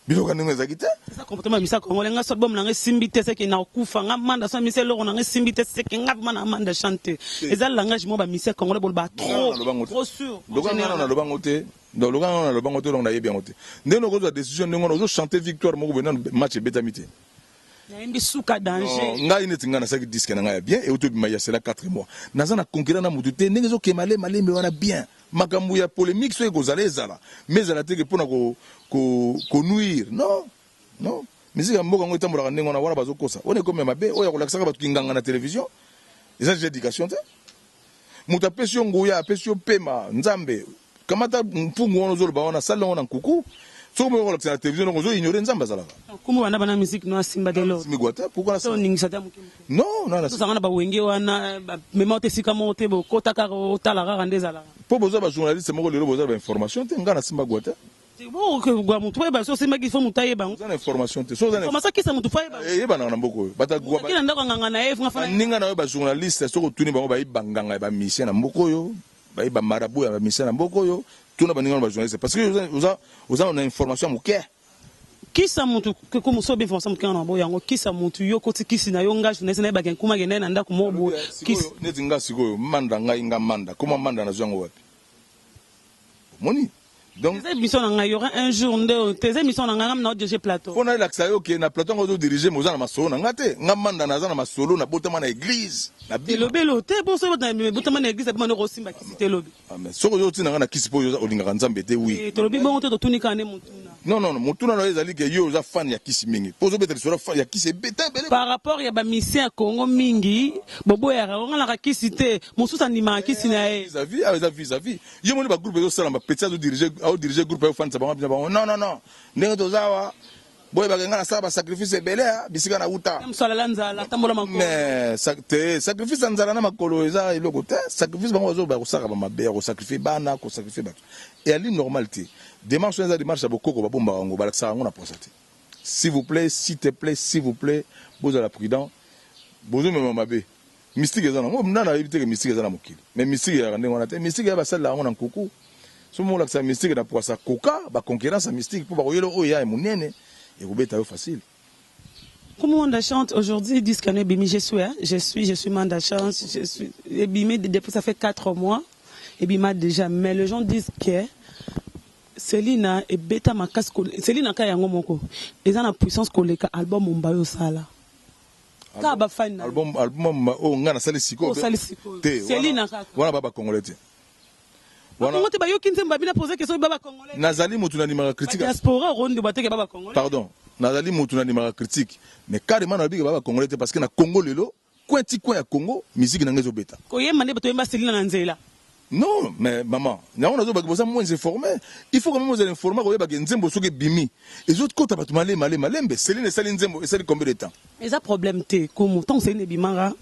Biloko ya ndenge ezalaki te. Eza comportement ya misa congolais. Nga so album na nga esimbi te, seke na okufa. Nga Manda so misa eloko na nga esimbi te, seke nga vraiment na Manda chante. Eza langage moko bamisia congolais boloba trop trop sûr. Loka nga nalobango te, donc loka nga nalobango te, donc nayebi yango te. Ndenge okozwa décision ndenge wana, ozochanter victoire moko boye, nanu match ebetami te. Nayembi suka danger. Ngai neti ngai nasalaki disque na ngai ya bien, euti obima ya cela 4 mois. Naza na concurrent na mutu te, ndenge ezokema malembe malembe wana bien. Makambo ya polémique soki ekozala, ezala, mais ezala te ke mpona ko nuire. Non, non, musique ya mboka yango etambolaka ndenge wana. Wana bazokosa, wana ekomi ya mabe. Oyo ya kolakisaka bato kinganga na télévision eza déjà éducation te. Moto apesi yo nguya, apesi yo pema, Nzambe, kamata mpungu wana ozoloba wana, sala yango na nkuku. Soki moyo kolakisa na télévision, donc ozo ignore Nzambe azalaka. Kumu wana bana musique no asimba te lo. Migwa te, pourquoi? To ningisa te moke moke. Non, non. Tozanga na bawenge wana, mema te esika moko te, bokota kaka, otala kaka nde ezalaka. Mpo boza bajournaliste moko lelo, boza bainformation te. Ngai nasimba gwa te. Gwa motu oyeba so osimbaki, fo motu ayeba. Oza na information te. So oza na information, kisa motu fo ayeba. Eyebanaka na mboka oyo. Batagwa na ndako ya nganga na ye. Baninga na oyo bajournaliste, soki otuni bango, bayeba nganga ya bamusicien na mboka oyo, bayeba marabout ya bamusicien na mboka oyo. Tuna baninga na bajournaliste, parce que oza na information ya moke. Kisa mutu komoso obi information moke na boyo yango. Kisa mutu yo koti kisi na yo, nga journaliste nayebaka nkuma kende na ndako moko boye. Kisi neti nga sikoyo manda, ngai nga manda, koma manda, nazwi yango wapi? Omoni donc eza émission na ngai, y aura un jour nde te, eza émission na ngai, ngam na odirige plateau. Mpo nayelakisa yo ke na plateau yango ozodirige, me oza na masolo na nga te. Nga manda naza na masolo, nabotama na église na bima. Elobelo te, bo soki botama na église, abima ndoko osimba kisi te elobi. Ah, mais soki ozotinda nga na kisi mpo oyo olingaka Nzambe te, oui. Tolobi bongo te, totuni kaka nde motuna. Non, non, motuna na yo ezali ke yo oza fan ya kisi mingi, mpo ozobeta lisolo ya kisi ebeta ebele. Par rapport ya bamusicien ya Congo mingi, boboyaka ongalaka kisi te, mosusu andimaka kisi na ye. Vis-à-vis awa eza vis-à-vis. Yo moni bagroupe ezosalama, petit azodirige groupe, ayofandisa bango bina bango. Non, non, non, ndenge toza awa, boyebaka ngai nasala basacrifice ebele ya bisika na wuta. Mosalala nzala, atambola makolo. Mais te, sacrifice ya nzala na makolo eza eloko te. Sacrifice bango bazoba kosaka bamabe ya kosacrifie bana, kosacrifie bato, eyali normal te. Démarche wana eza démarche ya bokoko, babombaka yango, balakisaka yango na posa te. S'il vous plaît, s'il te plaît, s'il vous plaît, bozala prudent, bozomema mabe. Mystique eza nango, nana ayebi te ke mystique eza na mokili, mais mystique eyaka ndenge wana te. Mystique eya, basalelaka yango na nkuku. So molakisa mystique na poisa, koka baconcurrence ya mystique, mpo bakoyela oyo ya monene ekobeta yo facile. Comment Manda chante aujourd'hui, disque ebimi, je suis, hein, je suis Manda chante, je suis ebimi depuis ça fait 4 mois, ebima déjà, mais les gens disent que Selina ebeta makasi, Selina ka yango moko eza na puissance koleka album Momba yo osala. Kaka bafani na Album oyo ngai nasali sikoyo? Osali sikoyo. Te. Selina kaka. Wana ba bacongolais te. Wana te, bayoki nzembo babina, pose question ba bacongolais. Nazali motu nandimaka critique. Diaspora rondo bateke ba bacongolais. Pardon, nazali motu nandimaka critique, mais carrément nalobi ke ba bacongolais te, parce que na Congo lelo, coin ti coin ya Congo, musique na ngai ezobeta. Koyemba nde bato oyemba Selina na nzela. Non, mais maman, yango nazobaki, boza moins informé. Il faut quand même ozala informé, koyebaki nzembo soki ebimi, ezokota bato male male malembe. Celine esali nzembo, esali combien de temps? Eza problème te, komo ntango Selina ebimaka,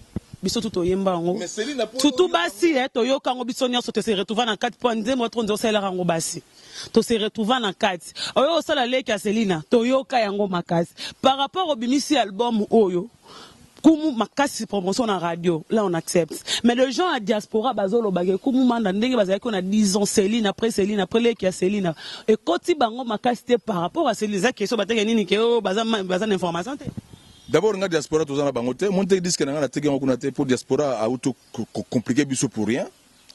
biso tu toyemba yango. Mais Céline Surtout basi, toyoka yango biso nyonso, tose retrouva na kati, mpo nzembo to nze osalelaka yango basi, tose retrouva na kati. Oyo osala leki ya Selina, toyoka yango makasi. Par rapport obimisi album oyo kumu makasi, promotion na radio, là on accepte. Mais les gens à diaspora bazolobaka kumu manda ndenge bazalaki na 10 ans, Céline après Céline après leki ya Céline ekoti bango makasi te par rapport à Céline. Eza question bateke nini ke oyo baza baza na information te. D'abord nga diaspora toza na bango te. Moni te, disque na ngai nateki yango kuna te, mpo diaspora auti compliqué biso pour rien,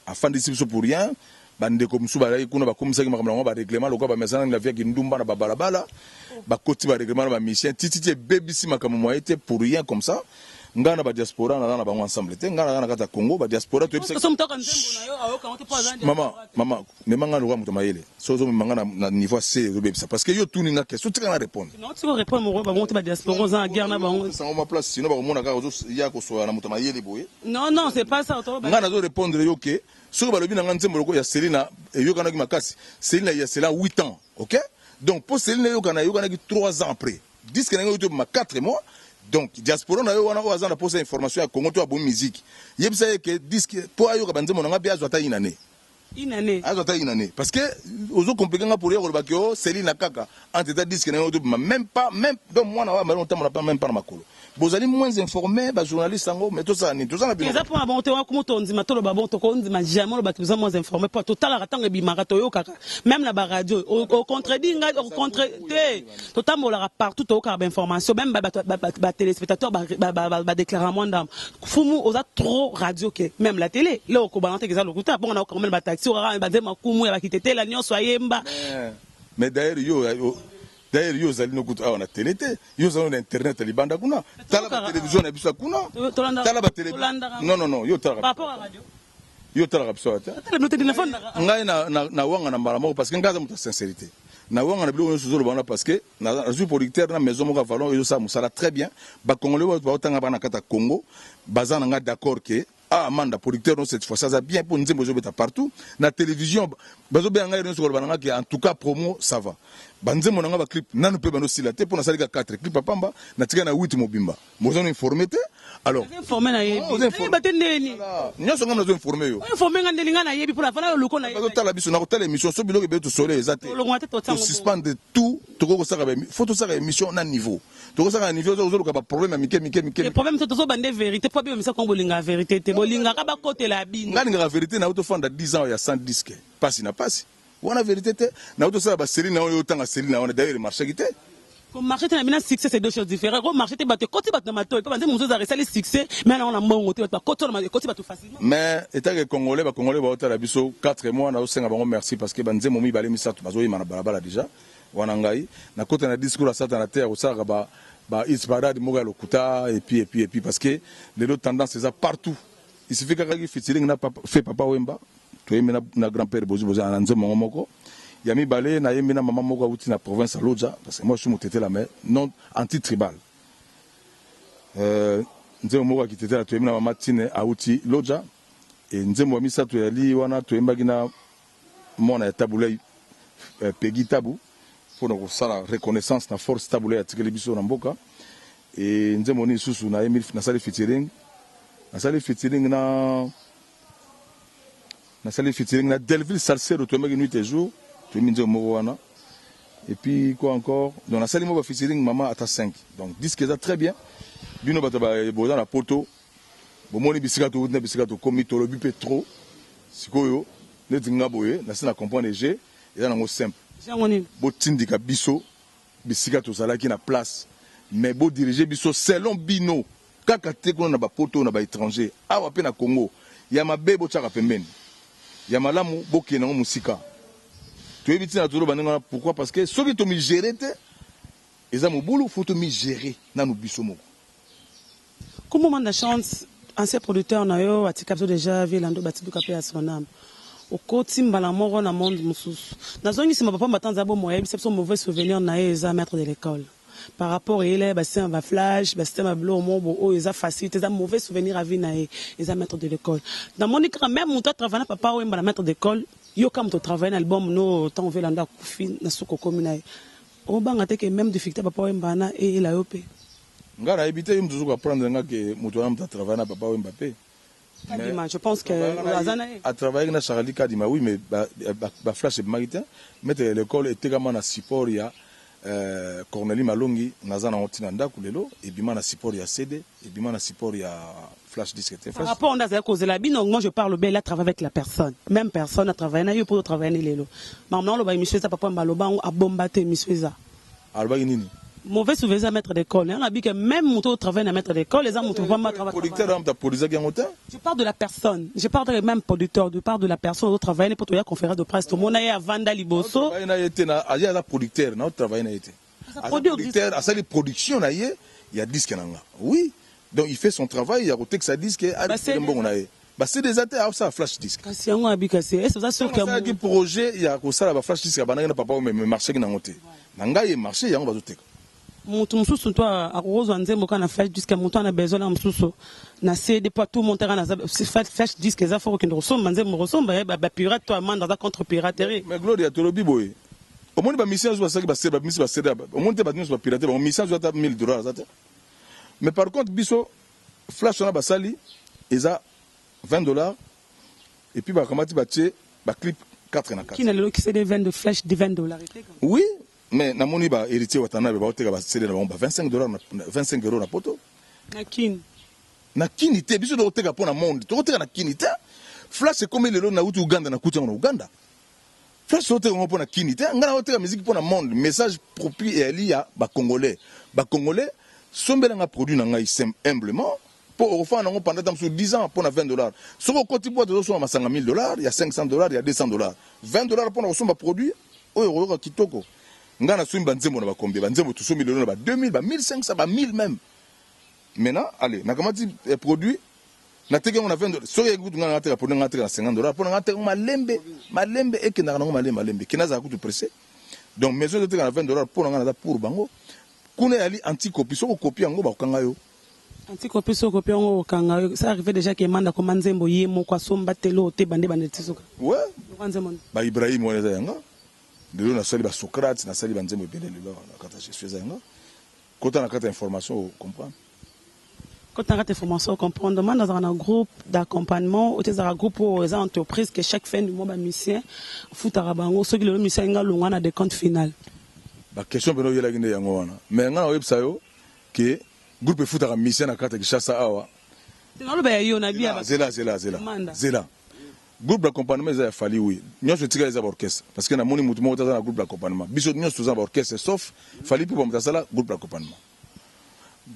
afandisi biso pour rien. Bandeko mosusu bazalaki kuna, bakomisaki makambo nango barèglement, lokola bamesana na viaki ndumba na babalabala, bakoti barèglement na bamusicien tititi, ebebisi makambo moye te, pour rien comme ça. Ngai na badiaspora naza na bango ensemble te. Ngai naza na kati ya Congo, badiaspora toyebisaki. So moto aka nzembo na yo, ayoka yango te mpo aza Mama, mama, mema ngai lokola moto mayele. So ozomema ngai na niveau ya se, ozobebisa, parce que yo tuni nga question, tika na répondre. Nauti korépondre moko bango te, badiaspora oza na guerre na bango. Sango ma place, sinon bakomona kaka ozoya kosola na moto mayele boye. Non, non, c'est pas ça. Ngai nazo répondre yo ke soki balobi na ngai nzembo loko ya Selina eyokanaki makasi, Selina ya cela 8 ans, ok? Donc mpo Selina eyokana, eyokanaki 3 ans après. Disque na ngai oyo tobima 4 mois. Donc diaspora na yo wana oyo aza na posa information ya Congo to abomi musique, yebisa ye ke disque mpo ayoka banzembo na ngai mpe azwa ata une année. Une année. Azwa ata une année, parce que ozo compliqué nga pour ye koloba ke o Selina kaka entre ta disque na ngai oyo tobima même pas même. Donc mwana oyo amali otambola pas même pas na makolo. Bozali moins informé, bajournaliste yango, mais tosala nini? Toza na bino. Eza mpona bango te wana. Kumu tondima, toloba bon, tokondima jamais olobaki toza moins informé, mpo totalaka ntango ebimaka, toyokaka même na baradio. Ocontredit ngai, ocontre te. Totambolaka partout, toyokaka bainformation, même batéléspectateur badéclara mwa ndambo. Fumu oza trop radio ke même la télé le okobanga teke eza lokuta bongo nayoka même bataxi okaka banzembo makumu ya bakitetela nyonso ayemba. Mais d'ailleurs yo D'ailleurs, yo ozali nokutu awa na télé te, yo ozali na internet ya libanda kuna. Tala ba télévision na biso ya kuna. Tala ba télé. Non, non, non, yo talaka. Par rapport à radio. Yo talaka biso awa te. Tala bino te nafandaka. Ngai na na na wanga na mbala moko parce que ngai aza moto ya sincérité. Na wanga na biloko nyonso ozoloba wana parce que nazwi producteur na maison moko ya Valon, ezosala mosala très bien. Bacongolais oyo baotanga bana kati ya Congo baza na nga d'accord ke ah, Manda producteur no, cette fois ça aza bien mpo nzembo ezobeta partout na télévision. Bazobenga ngai nyonso koloba na nga ke en tout cas promo ça va. Banzembo na nga, baclip nanu mpe bandosila te mpo nasali ka 4 clip apamba, natika na 8 mobimba. Bozano informé te alors. Informé na yebi. Nayeba te ndeni. Nyonso ngai nazo informé yo. Informé nga ndeni, nga nayebi mpona fana loluko na. Bazotala biso na kotala émission so biloko ebele tosole eza te. Tolongwa te, totiango. Tosuspendre tout. Tokoki kosaka, faut tosaka émission na niveau, tokosaka na niveau ozoluka baproblème ya mike mike mike. Le problème, c'est tozobande vérité po abiyomisa kongo. Bolingaka vérité te, bolingaka bakotela bino. Ngai nalingaka vérité na yo. Tofanda 10 ans ya 100 disque, pasi na pasi wana, vérité te. Na yo tosala basérie na oyo otanga série na wana, d'ailleurs emarchaki te. Komarché te na bina succès, c'est deux choses différentes. Komarché te, bato ekoti bato na matoi mpo banze mosusu ezaka esali succès, mais nango na mbongo te, bato bakoti wana, ekoti bato facilement. Mais etake Congolais, bacongolais baotala biso 4 mois, nazosenga bango merci parce que banzembo mibale misato bazoyema na balabala déjà wana. Ngai nakota na discours ya Satana te ya kosalaka ba hit parade moko ya lokuta. Et puis parce que lelo tendance eza partout. Il suffit kaka ki featuring na papa, fait Papa Wemba, toyembi na grand père Bozi Bozi na nzembo moko ya mibale. Nayembi na mama moko awuti na province ya Lodja parce que moi je suis motetela mais non anti tribal. Nzembo moko ya kitetela, toyembi na mama Tine awuti Lodja. E nzembo ya misato yali wana, toyembaki na mwana ya Tabulei, Pegi Tabu, mpona kosala reconnaissance na force Tabulei atikeli biso na mboka. E nzembo nini lisusu nayembi? Nasali featuring na Delville Salcero, toyembaki Nuit et Jour, toyembi nzembo moko wana. Et puis quoi encore? Donc nasali mo bafeaturing mama ata 5. Donc disque eza très bien. Bino bato boza na Poto, bomoni bisika touti na bisika tokomi. Tolobi mpe trop. Sikoyo neti nga boye nasi na comprendre je eza nango simple. Yango nini? Botindika biso bisika tozalaki na place, mais bodirige biso selon bino kaka te kuna na bapoto, na baétranger. Awa mpe na Congo, ya mabe botiaka pembeni, ya malamu bokende yango mosika. Toyebi ntina toloba ndenge wana. Pourquoi? Parce que soki tomigere te, eza mobulu. Faut tomigere nanu biso moko. Comme Manda Chance, ancien producteur na yo atika biso déjà, Vilando batiduka mpe ya son âme, okoti mbala moko na monde mosusu. Nazongi nsima, papa Mbatanza bomo ayebisa biso mauvais souvenir na ye eza maître de l'école par rapport eyela ye basystème ya baflash, basystème ya biloko moko bo oyo eza facile te. Eza mauvais souvenir ya vie na ye, eza maître de l'école. Namoni kaka même moto atravaille na papa Oyemba na maître d'école, yo ka moto otravaille na album no. Ntango Velando akufi, na suka okomi na ye, obanga te ke même difficulté papa Oyemba wana eyela yo mpe? Ngai nayebi te. Ye moto ozoka prendre nga ke moto wana moto atravaille na papa Wemba mpe. Kadima, je pense que aza na ye. Atravaillaki na Charlie Kadima, oui, mais baflash ebimaki te. Maître ya l'école etekama na support ya Corneli Malongi. Naza nango ntina ndako lelo. Ebima na support ya CD, ebima na support ya flash disque te. Par rapport nde azali kozela bino, moi je parle bien, il a travaillé avec la personne, même personne a travaillé na yo mpo travaille ni lelo. Maman oloba émission eza, papa baloba yango, abomba te, émission eza. Alobaki nini? Mauvais souvenir eza maître d'école. Yango nabi ke même moto otravaille na maître d'école eza moto pamba. Producteur wana moto aproduisaki yango te. Je parle de la personne, je parle de même producteur, je parle de la personne ozo travaille mpo toya conférence de presse, tomona ye avanda liboso. Travaille na ye te. Aye aza producteur, na otravaille na ye te. Aza producteur, asali production na ye ya disque na nga, oui. Donc il fait son travail ya kotekisa disque, arécupéré mbongo na ye. Bacd eza te, aosala flash disque. Kasi yango abi, kasi ese oza sûr ke asalaki projet ya kosala baflash disque, abandaki na papa, mais marcheki nango te. Na ngai emarché, yango bazoteka. Moto mosusu to akokozwa nzembo kaka na flash disque, moto ana besoin na mosusu na CD po tout monte kaka na flash disque. Eza fo kokende kosomba nzembo, kosomba bapirate to amande aza contre piraterie. Mais Gloria, tolobi boye, omoni bamusicien nyonso basalaki bacd, babimisi bacd, omoni te bato nyonso bapirate bango. Musicien azwi ata 1000 $ aza te. Mais par contre biso, flash wana basali eza 20 $, et puis bakamati batie baclip 4 na 4. Kina lelo CD 20 de flash de 20 $ Oui, mais namoni ba Héritier Watanabe baoteka bacd na bango ba 25 $, na 25 € na Poto. Na Kini? Na Kini te. Biso tokoteka mpo na monde, tokoteka na Kini te. Flash ekomi lelo, nauti Uganda, nakuti yango na Uganda. Flash tokoteka yango mpo na Kini te. Ngai naoteka musique mpo na monde. Message propre eyali ya bacongolais. Bacongolais, sombelanga produit na ngai humblement mpo okofanda nango pendant ta mosusu 10 ans mpo na 20 $. Soki okoti boîte, ozosomba masanga 1000 $, ya 500 $, ya 200 $, 20 $ mpo na kosomba produit oyo okoyoka kitoko. Ngai nasombi banzembo na bacombien? Banzembo tosombi lelo na ba 2000, ba 1500, ba 1000 même. Maintenant, allez, nakamati produit, nateki yango na 20 . Soki ekutu ngai nateka produit, ngai nateka na 50 $, mpo na ngai nateka malembe malembe, ekendaka nango malembe malembe, kende azala kutu pressé. Donc maison ezoteka na 20 $, mpo na ngai naza pour bango. Kuna eyali anticopie. Soki okopie yango, bakokanga yo. Anticopie, soki okopie yango, okanga yo. Ça arrivé déjà ke Manda koma nzembo ye moko, asomba telo te, bande bande ti soka? Ouais. Loka nzembo. Baibrahim wana eza yanga. Lelo nasali basocrate, nasali banzembo ebele. Lelo na kati ya Jésus eza yanga. Kota na kati ya information, ocomprendre. Kota na kati ya information, comprendre. Manda azalaka na groupe d'accompagnement oyo te, ezalaka groupe oyo eza entreprise que chaque fin du mois bamusicien futaka bango. Soki lelo musicien alingi alongwa na décompte final? Baquestion mpena oyelaki nde yango wana, mais ngai na oyebisa yo ke groupe efutaka musicien na kati ya Kinshasa awa? Naloba ya yo na bia. Zela, zela, zela. Manda. Zela. Groupe d'accompagnement eza ya Fally, oui. Nyonso etikali eza baorchestre, parce que namoni motu moko te aza na groupe d'accompagnement. Biso nyonso toza na baorchestre sauf Fally, mpo bamoto asala groupe d'accompagnement.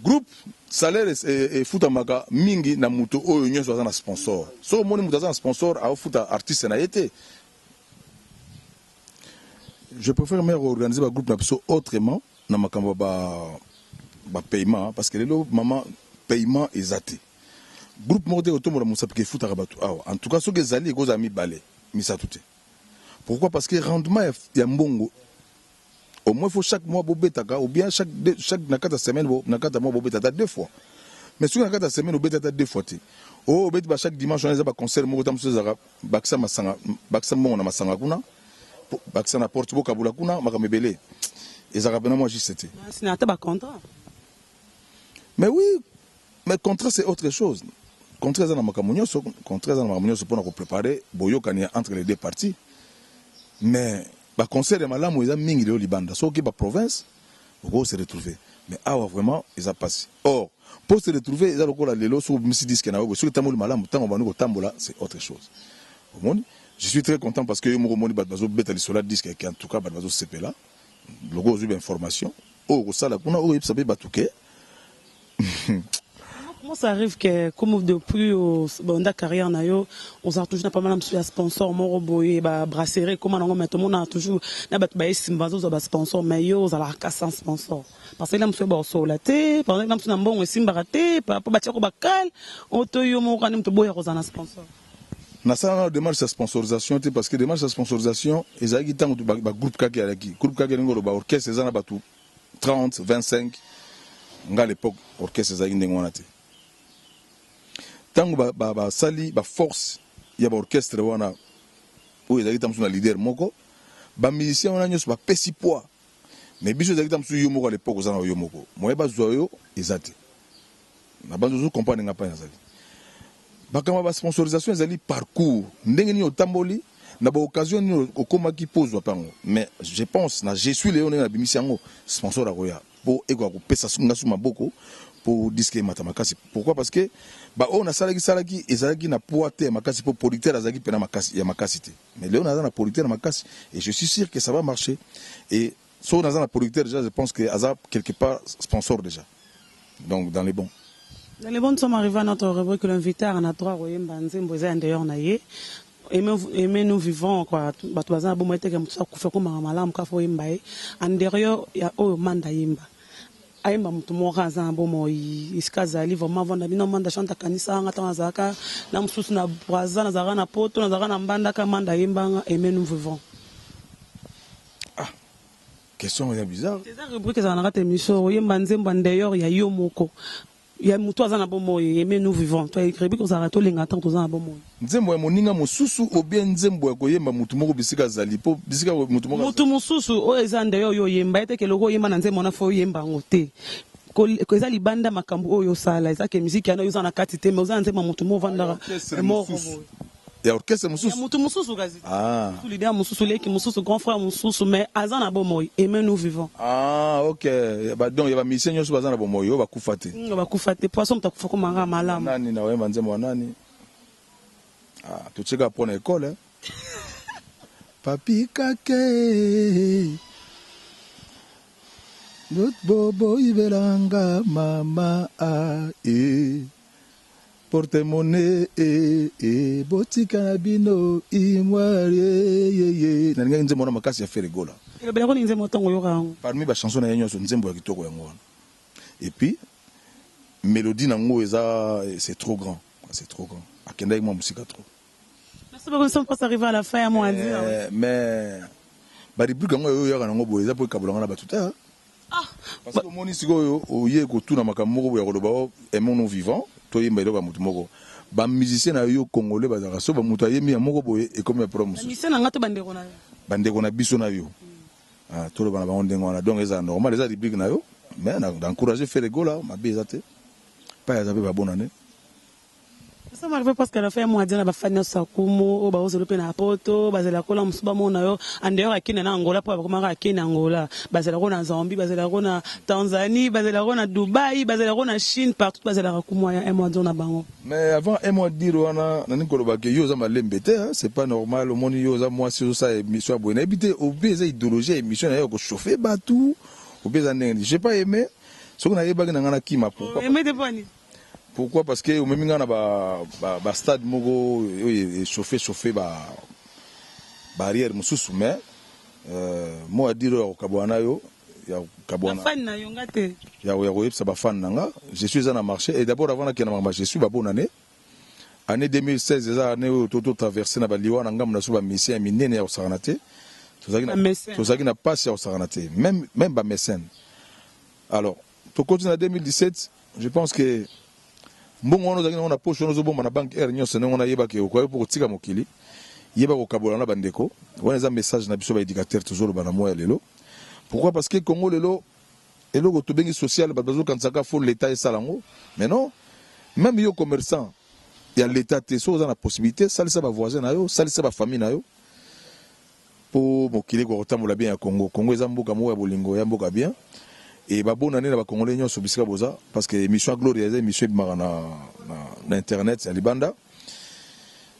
Groupe, salaire efutamaka mingi na moto oyo nyonso aza na sponsor. Soki omoni moto aza na sponsor, aofuta artiste na ye te. Je préfère même organiser bagroupe na biso autrement na makambo ya bapaiement, parce que lelo, mama, paiement eza te. Groupe moko te kotombola mosapi ke efutaka bato awa. En tout cas, soki ezali, ekozala mibale, misato te. Pourquoi? Parce que rendement ya mbongo, au moins faut chaque mois bobetaka, ou bien chaque na kati ya semaine, na kati ya mois bobeta ata deux fois. Mais soki na kati ya semaine obeti ata deux fois te, oyo obeti ba chaque dimanche wana, eza baconcert moko ta mosusu ezalaka bakisa masanga, bakisa mbongo na masanga kuna, bakisa na porte, bokabula kuna, makambo ebele ezalaka mpena mwa juste te. Sina ata bacontrat? Mais oui, mais contrat, c'est autre chose. Contrat eza na makambo nyonso. Contrat eza na makambo nyonso mpona kopréparer boyokani ya entre les deux parties. Mais baconcert ya malamu eza mingi lelo libanda. Soki baprovince, oko se retrouver, mais awa vraiment eza pasi. Or mpo se retrouver eza lokola lelo soki obimisi disque na yo boye, soki etamboli malamu, ntango bandi kotambola, c'est autre chose. Omoni, je suis très content parce que yo moko omoni bato bazobeta lisolo ya disque ke en tout cas bato bazosepela. Lokola ozwi bainformation oyo kosala kuna, oyo oyebisa mpe bato ke Comment ça arrive que comme depuis banda carrière na yo, ozala toujours na pas mal ya sponsor moko boye, ba brasserie comment nango, mais tout le monde a toujours na bato ba esimba, bazozwa ba sponsor, mais yo ozalaka sans sponsor? Parce que na mosusu baosola te, par exemple na mosusu na mbongo esimbaka te po batiako bakale oto yo moko kani moto boya kozala na sponsor. Nasala nano démarche ya sponsorisation te, parce que démarche ya sponsorisation ezalaki ntango bagroupe kaka ezalaki groupe kaka, elingi oloba orchestre eza na bato 30, 25. Nga à l'époque, orchestre ezalaki ndenge wana te. Ntango basali baforce ya baorchestre wana oyo ezalaki ta mosusu na leader moko, bamusicien wana nyonso bapesi poids, mais biso ezalaki ta mosusu yo moko. À l'époque oza na yo moko, moye bazwa yo eza te. Na banzo ozo comprendre nga mpai nazali. Makambo ya basponsorisation ezali parcours, ndenge nini otamboli na baoccasion nini okomaki mpo ozwa mpe yango. Mais je pense na Je suis leo, ndenge nabimisi yango, sponsor akoya mpo ekoka kopesa nga su maboko mpo disque emata makasi. Pourquoi? Parce que baoyo nasalaki salaki ezalaki na poids te ya makasi, mpo producteur azalaki mpena makasi ya makasi te. Mais leo naza na producteur ya makasi et je suis sûr que ça va marcher. Et soki naza na producteur déjà, je pense que aza quelque part sponsor déjà, donc dans les bons. Dans les bons, nous sommes arrivés à notre rubrique l'invité a droit koyemba nzembo eza d'ailleurs na ye Aimez nous vivons quoi. Bato baza na bomoi teke moto akufa komaka malamu kaka oyemba ye en derrière ya oyo Manda yemba, ayemba moto moko aza na bomoi esika azali vraiment vanda bino. Manda chante akanisanga ntango nazalaka na mosusu na Braza, nazalaka na Poto, nazalaka na Mbandaka. Manda ayembanga Aimez nous vivons. Question eza bizarre. Eza rubrique ezala na kati ya émission, oyemba nzembo ya d'ailleurs ya yo moko ya moto aza na bomoi. Aimez nous vivons, to rubrique ozalaka tolenga ntango toza na bomoi. Nzembo ya moninga mosusu ou bien nzembo ya koyemba motu moko bisika azali, mpo bisika motu moko? Motu mosusu oyo eza nde oyo oyemba ye teke eloko oyemba na nzembo wana, fo oyemba yango te. Eza libanda makambo oyo osala, eza ke musique yana oyo oza na kati te, mais oza na nzembo ya motu mo ovandaka Orchestre moko mosusu. boye. Ya orchestre Ya mosusu. Motu mosusu kasi. Ah. Mosusu, leader mosusu, leki mosusu, grand frère mosusu, mais aza na bomoi. Aimez nous vivons. Ah ok. Donc ya bamusicien nyonso baza na bomoi, oyo bakufa te? Bakufa te, poisson moto akufa komanga malamu. Nani na oyemba nzembo ya nani? Ah, totieka mpo na ekole eh. Papi kake bobo ibelanga mama a e. Porte-monnaie eh, eh, botika na bino imoire ye ye. Nalingaki nzembo wana makasi ya Ferre Gola. Elobelako nini nzembo ntango oyoka yango? Parmi ba chansons na ye nyonso, nzembo ya kitoko yango wana. Et puis mélodie nango eza, c'est trop grand, c'est trop grand. Akendaki mwa mosika trop. Merci beaucoup, nous sommes presque arrivés à la fin ya mot à dire. Mais ba rubrique yango oyo oyaka nango boye eza po ekabolanga na bato te. Ah, parce que omoni sikoyo oye kotuna makambo moko boye ya koloba o aimons-nous vivant, toyemba eloko ya motu moko. Ba musicien na yo congolais bazalaka so ba moto ayembi ya moko boye ekomi ya problème mosusu. Musicien na nga to bandeko na yo? Bandeko na biso na yo. Ah, toloba na bango ndenge wana, donc ezala normal, eza rubrique na yo, mais na encourager Ferre Gola, mabe eza te. Pa ya zape ba bonne année. Nous sommes arrivés presque à la fin ya mois na bafani nyonso ya kumu oyo baozela mpe na poto, bazela kola mosusu bamona yo en dehors ya Kenya na Angola, mpo bakomaka ya Kenya, Angola, bazelako na Zambie, bazelako na Tanzanie, bazelako na Dubai, bazelako na Chine, partout bazelaka kumu ya un mois na bango. Mais avant un mois dire wana, nani koloba ke yo oza malembe te, hein, c'est pas normal. Omoni yo oza mwasi, ozosala émission ya boye, nayebi te obi eza idéologie ya émission na yo ya kochauffe bato, obi eza ndenge nini. J'ai pas aimé. Soki nayebaki na ngai nakima. Pourquoi? Aimé te mpo nini? Pourquoi? Parce que omemi ngai na ba stade moko oyo echauffe chauffe ba barrière mosusu, mais mot à dire oyo ya kokabwana na yo, ya kokabwana bafani na yo nga te. Ya koyebisa bafani na nga, je suis eza na marché. Et d'abord, avant nakende makambo ya je suis, babonne année, année 2016 eza année oyo to traverse na baliwa na ngambo na biso, bamusicien ya minene ya kosakana te. Bamécène. Tozalaki na pasi ya kosakana te, même bamécène. Alors tokoti na 2017, je pense que mbongo wana ozalaki nango na poche wana, ozobomba na banque aire nyonso ndenge wana, yebaki okoki mpo kotika mokili, yeba kokabola na bandeko. Wana eza message na biso baéducateur, tozoloba na moya lelo. Pourquoi? Parce que Congo lelo, eloko tobengi social, bato bazokanisaka faut l'État esala yango, mais non. Même yo commerçant ya l'État te, soki oza na possibilité, salisa bavoisin na yo, salisa bafamille na yo, mpo mokili ekoka kotambola bien ya Congo. Congo eza mboka moko ya bolingo, ya mboka bien. E babonane na bacongolais nyonso bisika boza, parce que émission ya Gloria eza émission ebimaka na internet ya libanda.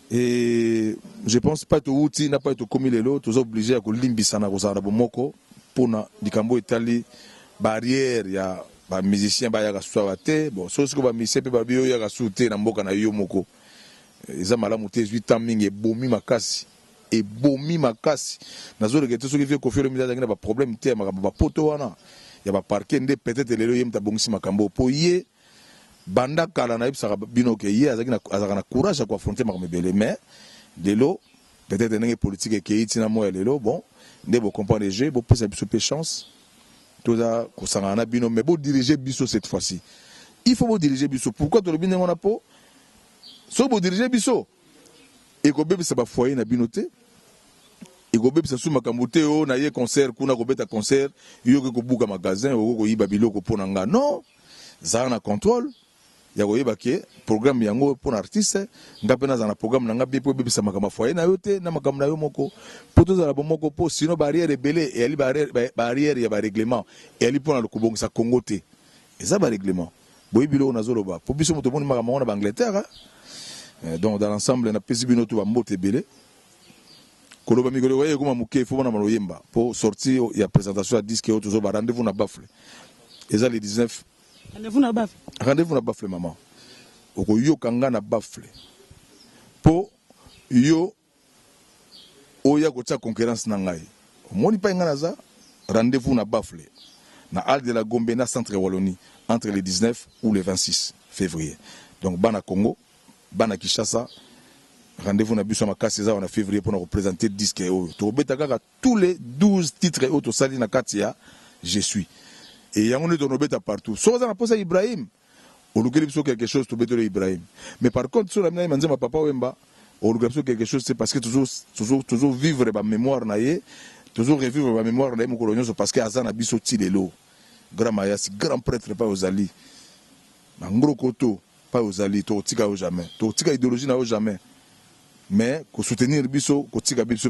Et je pense pas touti na pas tokomi lelo, toza obligé ya kolimbisana, kozala na bomoko mpona likambo etali barrière ya bamusicien bayaka su awa te. Bon, soki sikoyo bamusicien mpe babi oyaka su te na mboka na yo moko, eza malamu te. Ezwi temps mingi, ebomi makasi, ebomi makasi. Nazoleka te soki vieux Koffi Olomide azalaki na baproblème te ya makambo bapoto wana ya baparquet nde peut-être lelo ye moto abongisi makambo, mpo ye banda kala nayebisaka bino ke ye azalaka na courage ya koaffronter makambo ebele. Mais lelo peut-être ndenge politique ekei ntina moya lelo, bon, nde bocomprendre jeu, bopesa biso mpe chance, toza kosangana na bino, mais bodirige biso. Cette fois-ci il faut bodirige biso. Pourquoi tolobi ndenge wana? Mpo soki bodirige biso, ekobebisa bafoyer na bino te, ekobebisa su makambo te. Oyo na ye concert kuna, kobeta concert, yoki kobuka magasin, okoki koyiba biloko mpo na nga. Non, zala na contrôle ya koyeba ke programme yango mpo na artiste, nga mpe nazala na programme na nga bien, mpo ebebisa makambo ya foyer na yo te, na makambo na yo moko, mpo tozala bomoko. Mpo sinon barrière ebele eyali barrière ya barèglement, eyali mpona kobongisa Congo te, eza barèglement. Boyebi biloko nazoloba, mpo biso moto omoni makambo yango na baangleterre. Donc dans l'ensemble, napesi bino to bambote ebele. Koloba mikolo ekoya ekoma moke, fo bona maloyemba mpo sortie ya présentation ya disque oyo tozoba. Rendez-vous na Bafle eza le 19. Rendez-vous na Bafle. Rendez-vous na Bafle, mama, okoyoka nga na Bafle mpo yo oya kotia concurrence na ngai. Omoni mpai ngai naza rendez-vous na Bafle, na Halle de la Gombe, na Centre Wallonie, entre le 19 ou le 26 février. Donc bana Congo, bana Kinshasa, rendez-vous na biso ya makasi eza wana février mpona koprésente disque oyo. Tokobeta kaka tous les 12 titres oyo tosali na kati ya Je suis, e yango nde tonobeta partout. Soki oza na mposa Ibrahim, olukeli biso quelque chose, tobeteli Ibrahim. Mais par contre, soki na nzembo ya Papa Wemba, olukela biso quelque chose te, parce que tozo vivre bamémoire na ye, tozo revivre bamémoire na ye mokolo nyonso, parce que aza na biso ti lelo. Grand Mayasi, grand prêtre, pa ozali na Ngorokoto, pa ozali, tokotika yo jamais, tokotika idéologie na yo jamais, mais kosoutenir biso, kotika biso,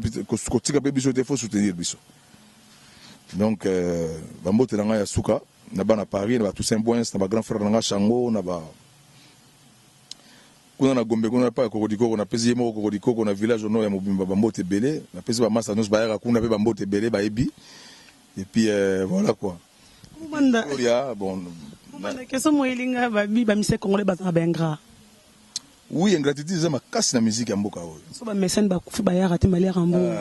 kotika mpe biso te, faut soutenir biso. Donc bambote na ngai ya suka na bana Paris, na batoussaint Boins, na bagrand frère na ngai Chango, na ba kuna na Gombe, kuna pa Kokodikoko, napesi ye moko Kokodikoko na village ono ya mobimba bambote ebele. Napesi bamasa nyonso bayaka kuna mpe bambote ebele, bayebi. Et puis voilà quoi. Manda. Gloria, bon. Manda, question mo elinga babi bamise congolais bazala baingrat. Oui, ingratitude eza makasi na musique ya mboka oyo. So ba mécène bakufi bayaka te, baliaka mbongo.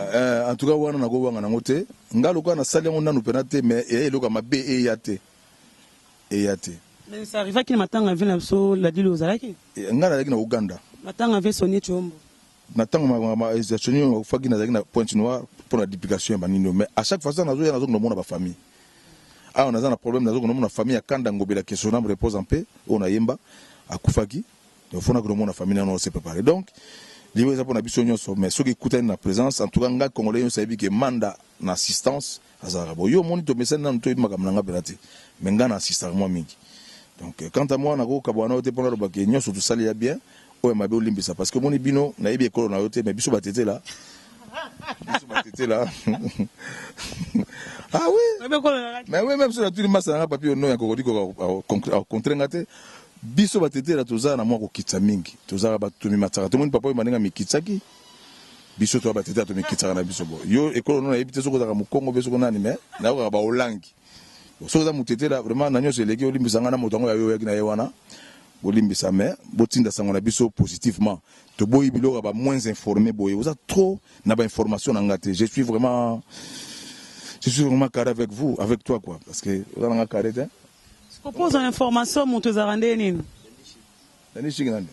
En tout cas wana nakowanga nango te. Nga lokola nasali yango nanu mpena te, mais eya eloko ya mabe eya te, eya te. Mais ça arrivaki na matanga vie na biso ladili ozalaki? Nga nazalaki na Uganda. Matanga vie Soni Chombo. Na ntango Soni akufaki, nazalaki na Pointe Noire mpo na duplication ya banini. Mais à chaque fois ça nazoya, nazokende omona bafamille. Awa naza na problème, nazokende omona famille ya Kanda Ngobela, que son âme repose en paix, oyo nayemba akufaki. Donc faut nakende omona famille nano se préparer. Donc liwa eza mpona biso nyonso, mais soki ekutani na présence, en tout cas nga Congolais nyonso ayebi ke Manda na assistance azalaka bo. Yo omoni, tomesani nanu, toyebi makambo na nga mpena te, mais nga na assistaka mwa mingi. Donc quant à moi, nakokabwana na yo te mpona alobake nyonso tosali ya bien, oyo mabe olimbisa, parce que omoni bino, nayebi ekolo na yo te, mais biso batetela, biso batetela, ah oui, mais oui, même so natuni masa nanga papi ono ya kokodi akocontre nga te. Biso batetela toza na mwa kokitisa mingi, tozalaka bato tomimatisaka. Tomoni papa oyo mandenge amikitsaki biso, toya batetela, tomikitsaka na biso. Bo yo ekolo no nayebi te soki ozalaka mokongo mpe soko nani, mais nayokaka baolangi. Soki oza motetela, vraiment na nyonso eleki, olimbisa ngai na moto yango ya yo oyaki na ye wana, bolimbisa. Mais botinda sango na biso positivement. Toboyi biloko ya ba moins informé boye. Oza trop na bainformation na nga te. Je suis vraiment carré avec vous, avec toi quoi, parce que oza na nga carré te. Propose information, moto ezalaka nde nini? Nani shiki nani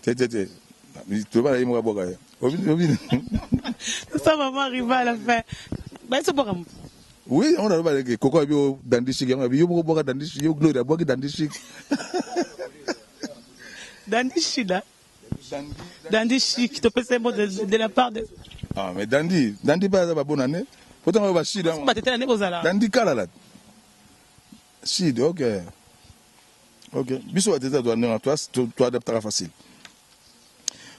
te te te, toba na ye moko abwaka ye. Ça vraiment arrivé à la fin, bayesi bwaka moto. Oui, on aloba leke koko abi o Dandi Shiki, yango abi yo moko bwaka Dandi Shiki, yo Glory abwaki Dandi Shiki. Dandi Shida, Dandi Chic, topesa mbo de la part de Ah mais Dandi, Dandi mpe aza babona ne potango oyo bashida. Batetela nde kozala. Dandi kalala shid. Ok, biso bateta toandenge toadaptaka facile.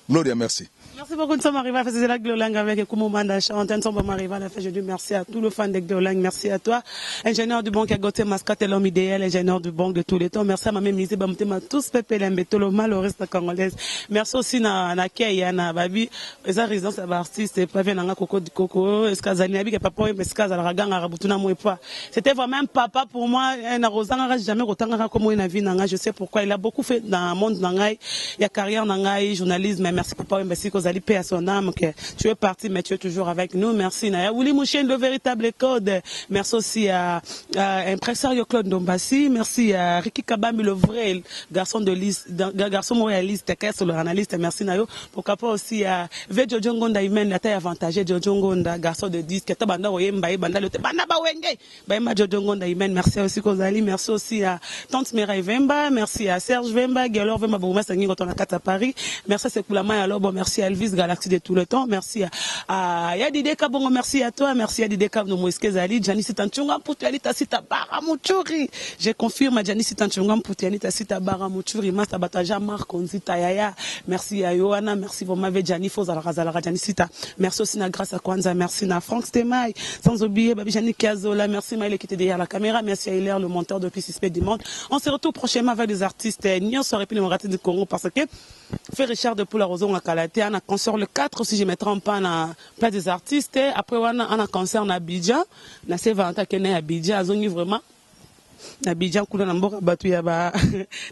Gloria, merci. Merci beaucoup. Nous sommes arrivés à faire la Glolang avec Manda chante. Nous sommes arrivés à la fin. Je dis merci à tous les fans de Glolang. Merci à toi, ingénieur du banque Gauthier Mascat, l'homme idéal, ingénieur du banque de tous les temps. Merci à ma même Misé Bamtema, tous Pepe Lembe, tout le mal au reste congolaise. Merci aussi na Keya, na Babi, eza résidence ya baartiste, pavia nanga Koko di Koko, Eskazani, Abi, papa, Eskazala, Ganga, Rabutuna, Mwepa. C'était vraiment un papa pour moi, na rozanga jamais kotangaka comme na vie nanga. Je sais pourquoi il a beaucoup fait dans le monde nanga, il y a carrière nanga, journalisme. Merci papa, merci kozali, paix à son âme, que tu es parti mais tu es toujours avec nous. Merci na Willy Mouchen, le véritable code. Merci aussi à impresario Claude Ndombasi, merci à Ricky Kabambi, le vrai garçon de liste, garçon royaliste, le analyste, merci na yo. Pourquoi pas aussi à Ve Jojo Ngonda Imen, la taille avantagée Jojo Ngonda, garçon de disque, banda oyemba banda le banda ba wenge. Bayemba Jojo Ngonda Imen, merci aussi Kozali, merci aussi à Tante Mireille Vemba, merci à Serge Vemba, Gelor Vemba Bourgmestre Ngingo ton à Paris. Merci à Sekoulama alors bon, merci à Elvis Galaxy de tout le temps, merci à Yadide Kabongo, merci à toi, merci à Dide Kabongo Moiske Zali, Janice Tanchunga Mputu Anita Sita Bara Muchuri. Je confirme, Janice Tanchunga Mputu Anita Sita Bara Muchuri, Master Bataja Marc Onzita Yaya. Merci à Yohana, merci vraiment Jani Foza Razala Jani Sita. Merci aussi na grâce à Kwanza, merci na Franck Stemay, sans oublier Babi Jani Kiazola, merci Maël qui était derrière la caméra, merci à Hilaire le monteur depuis Suspect du Monde. On se retrouve prochainement avec des artistes nyonso République démocratique du Congo, parce que fait Richard de Poula Roson à Kalaté, on a concert le 4 aussi, je mettrai en panne à place des artistes. Après, on a un concert na Abidjan, na Saint-Valentin qui est Abidjan, azongi vraiment na Abidjan kuna na mboka bato ya ba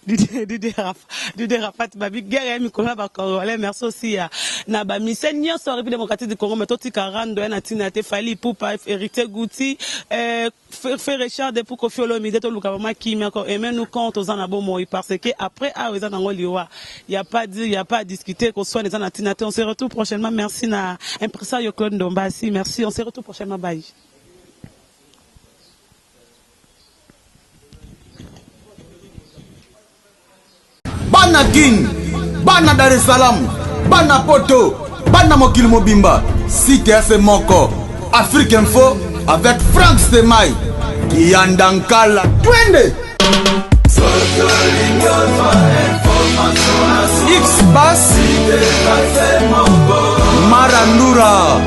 Didier Rafat, babi guerre ya mikolo na bacongolais. Merci aussi ya na bamise nyonso ya République démocratique du Congo. Mais totika rando ya na ntina te. Fally Ipupa, Héritier Gouti, Frère Richard depuis Koffi Olomide, toluka vraiment kimia ko aimer nous quand toza na bomoi, parce que après awa eza nango liwa. Y a pas dire, y a pas à discuter, koswana eza na ntina te. On se retrouve prochainement. Merci na impresario Claude Ndombasi, merci. On se retrouve prochainement, bye. Bana Kin, bana Dar es Salaam, bana Poto, bana mokili mobimba, site ya se moko, Afrique Info avec Frank Semai Kiyanda Nkala, twende X Bas Marandura.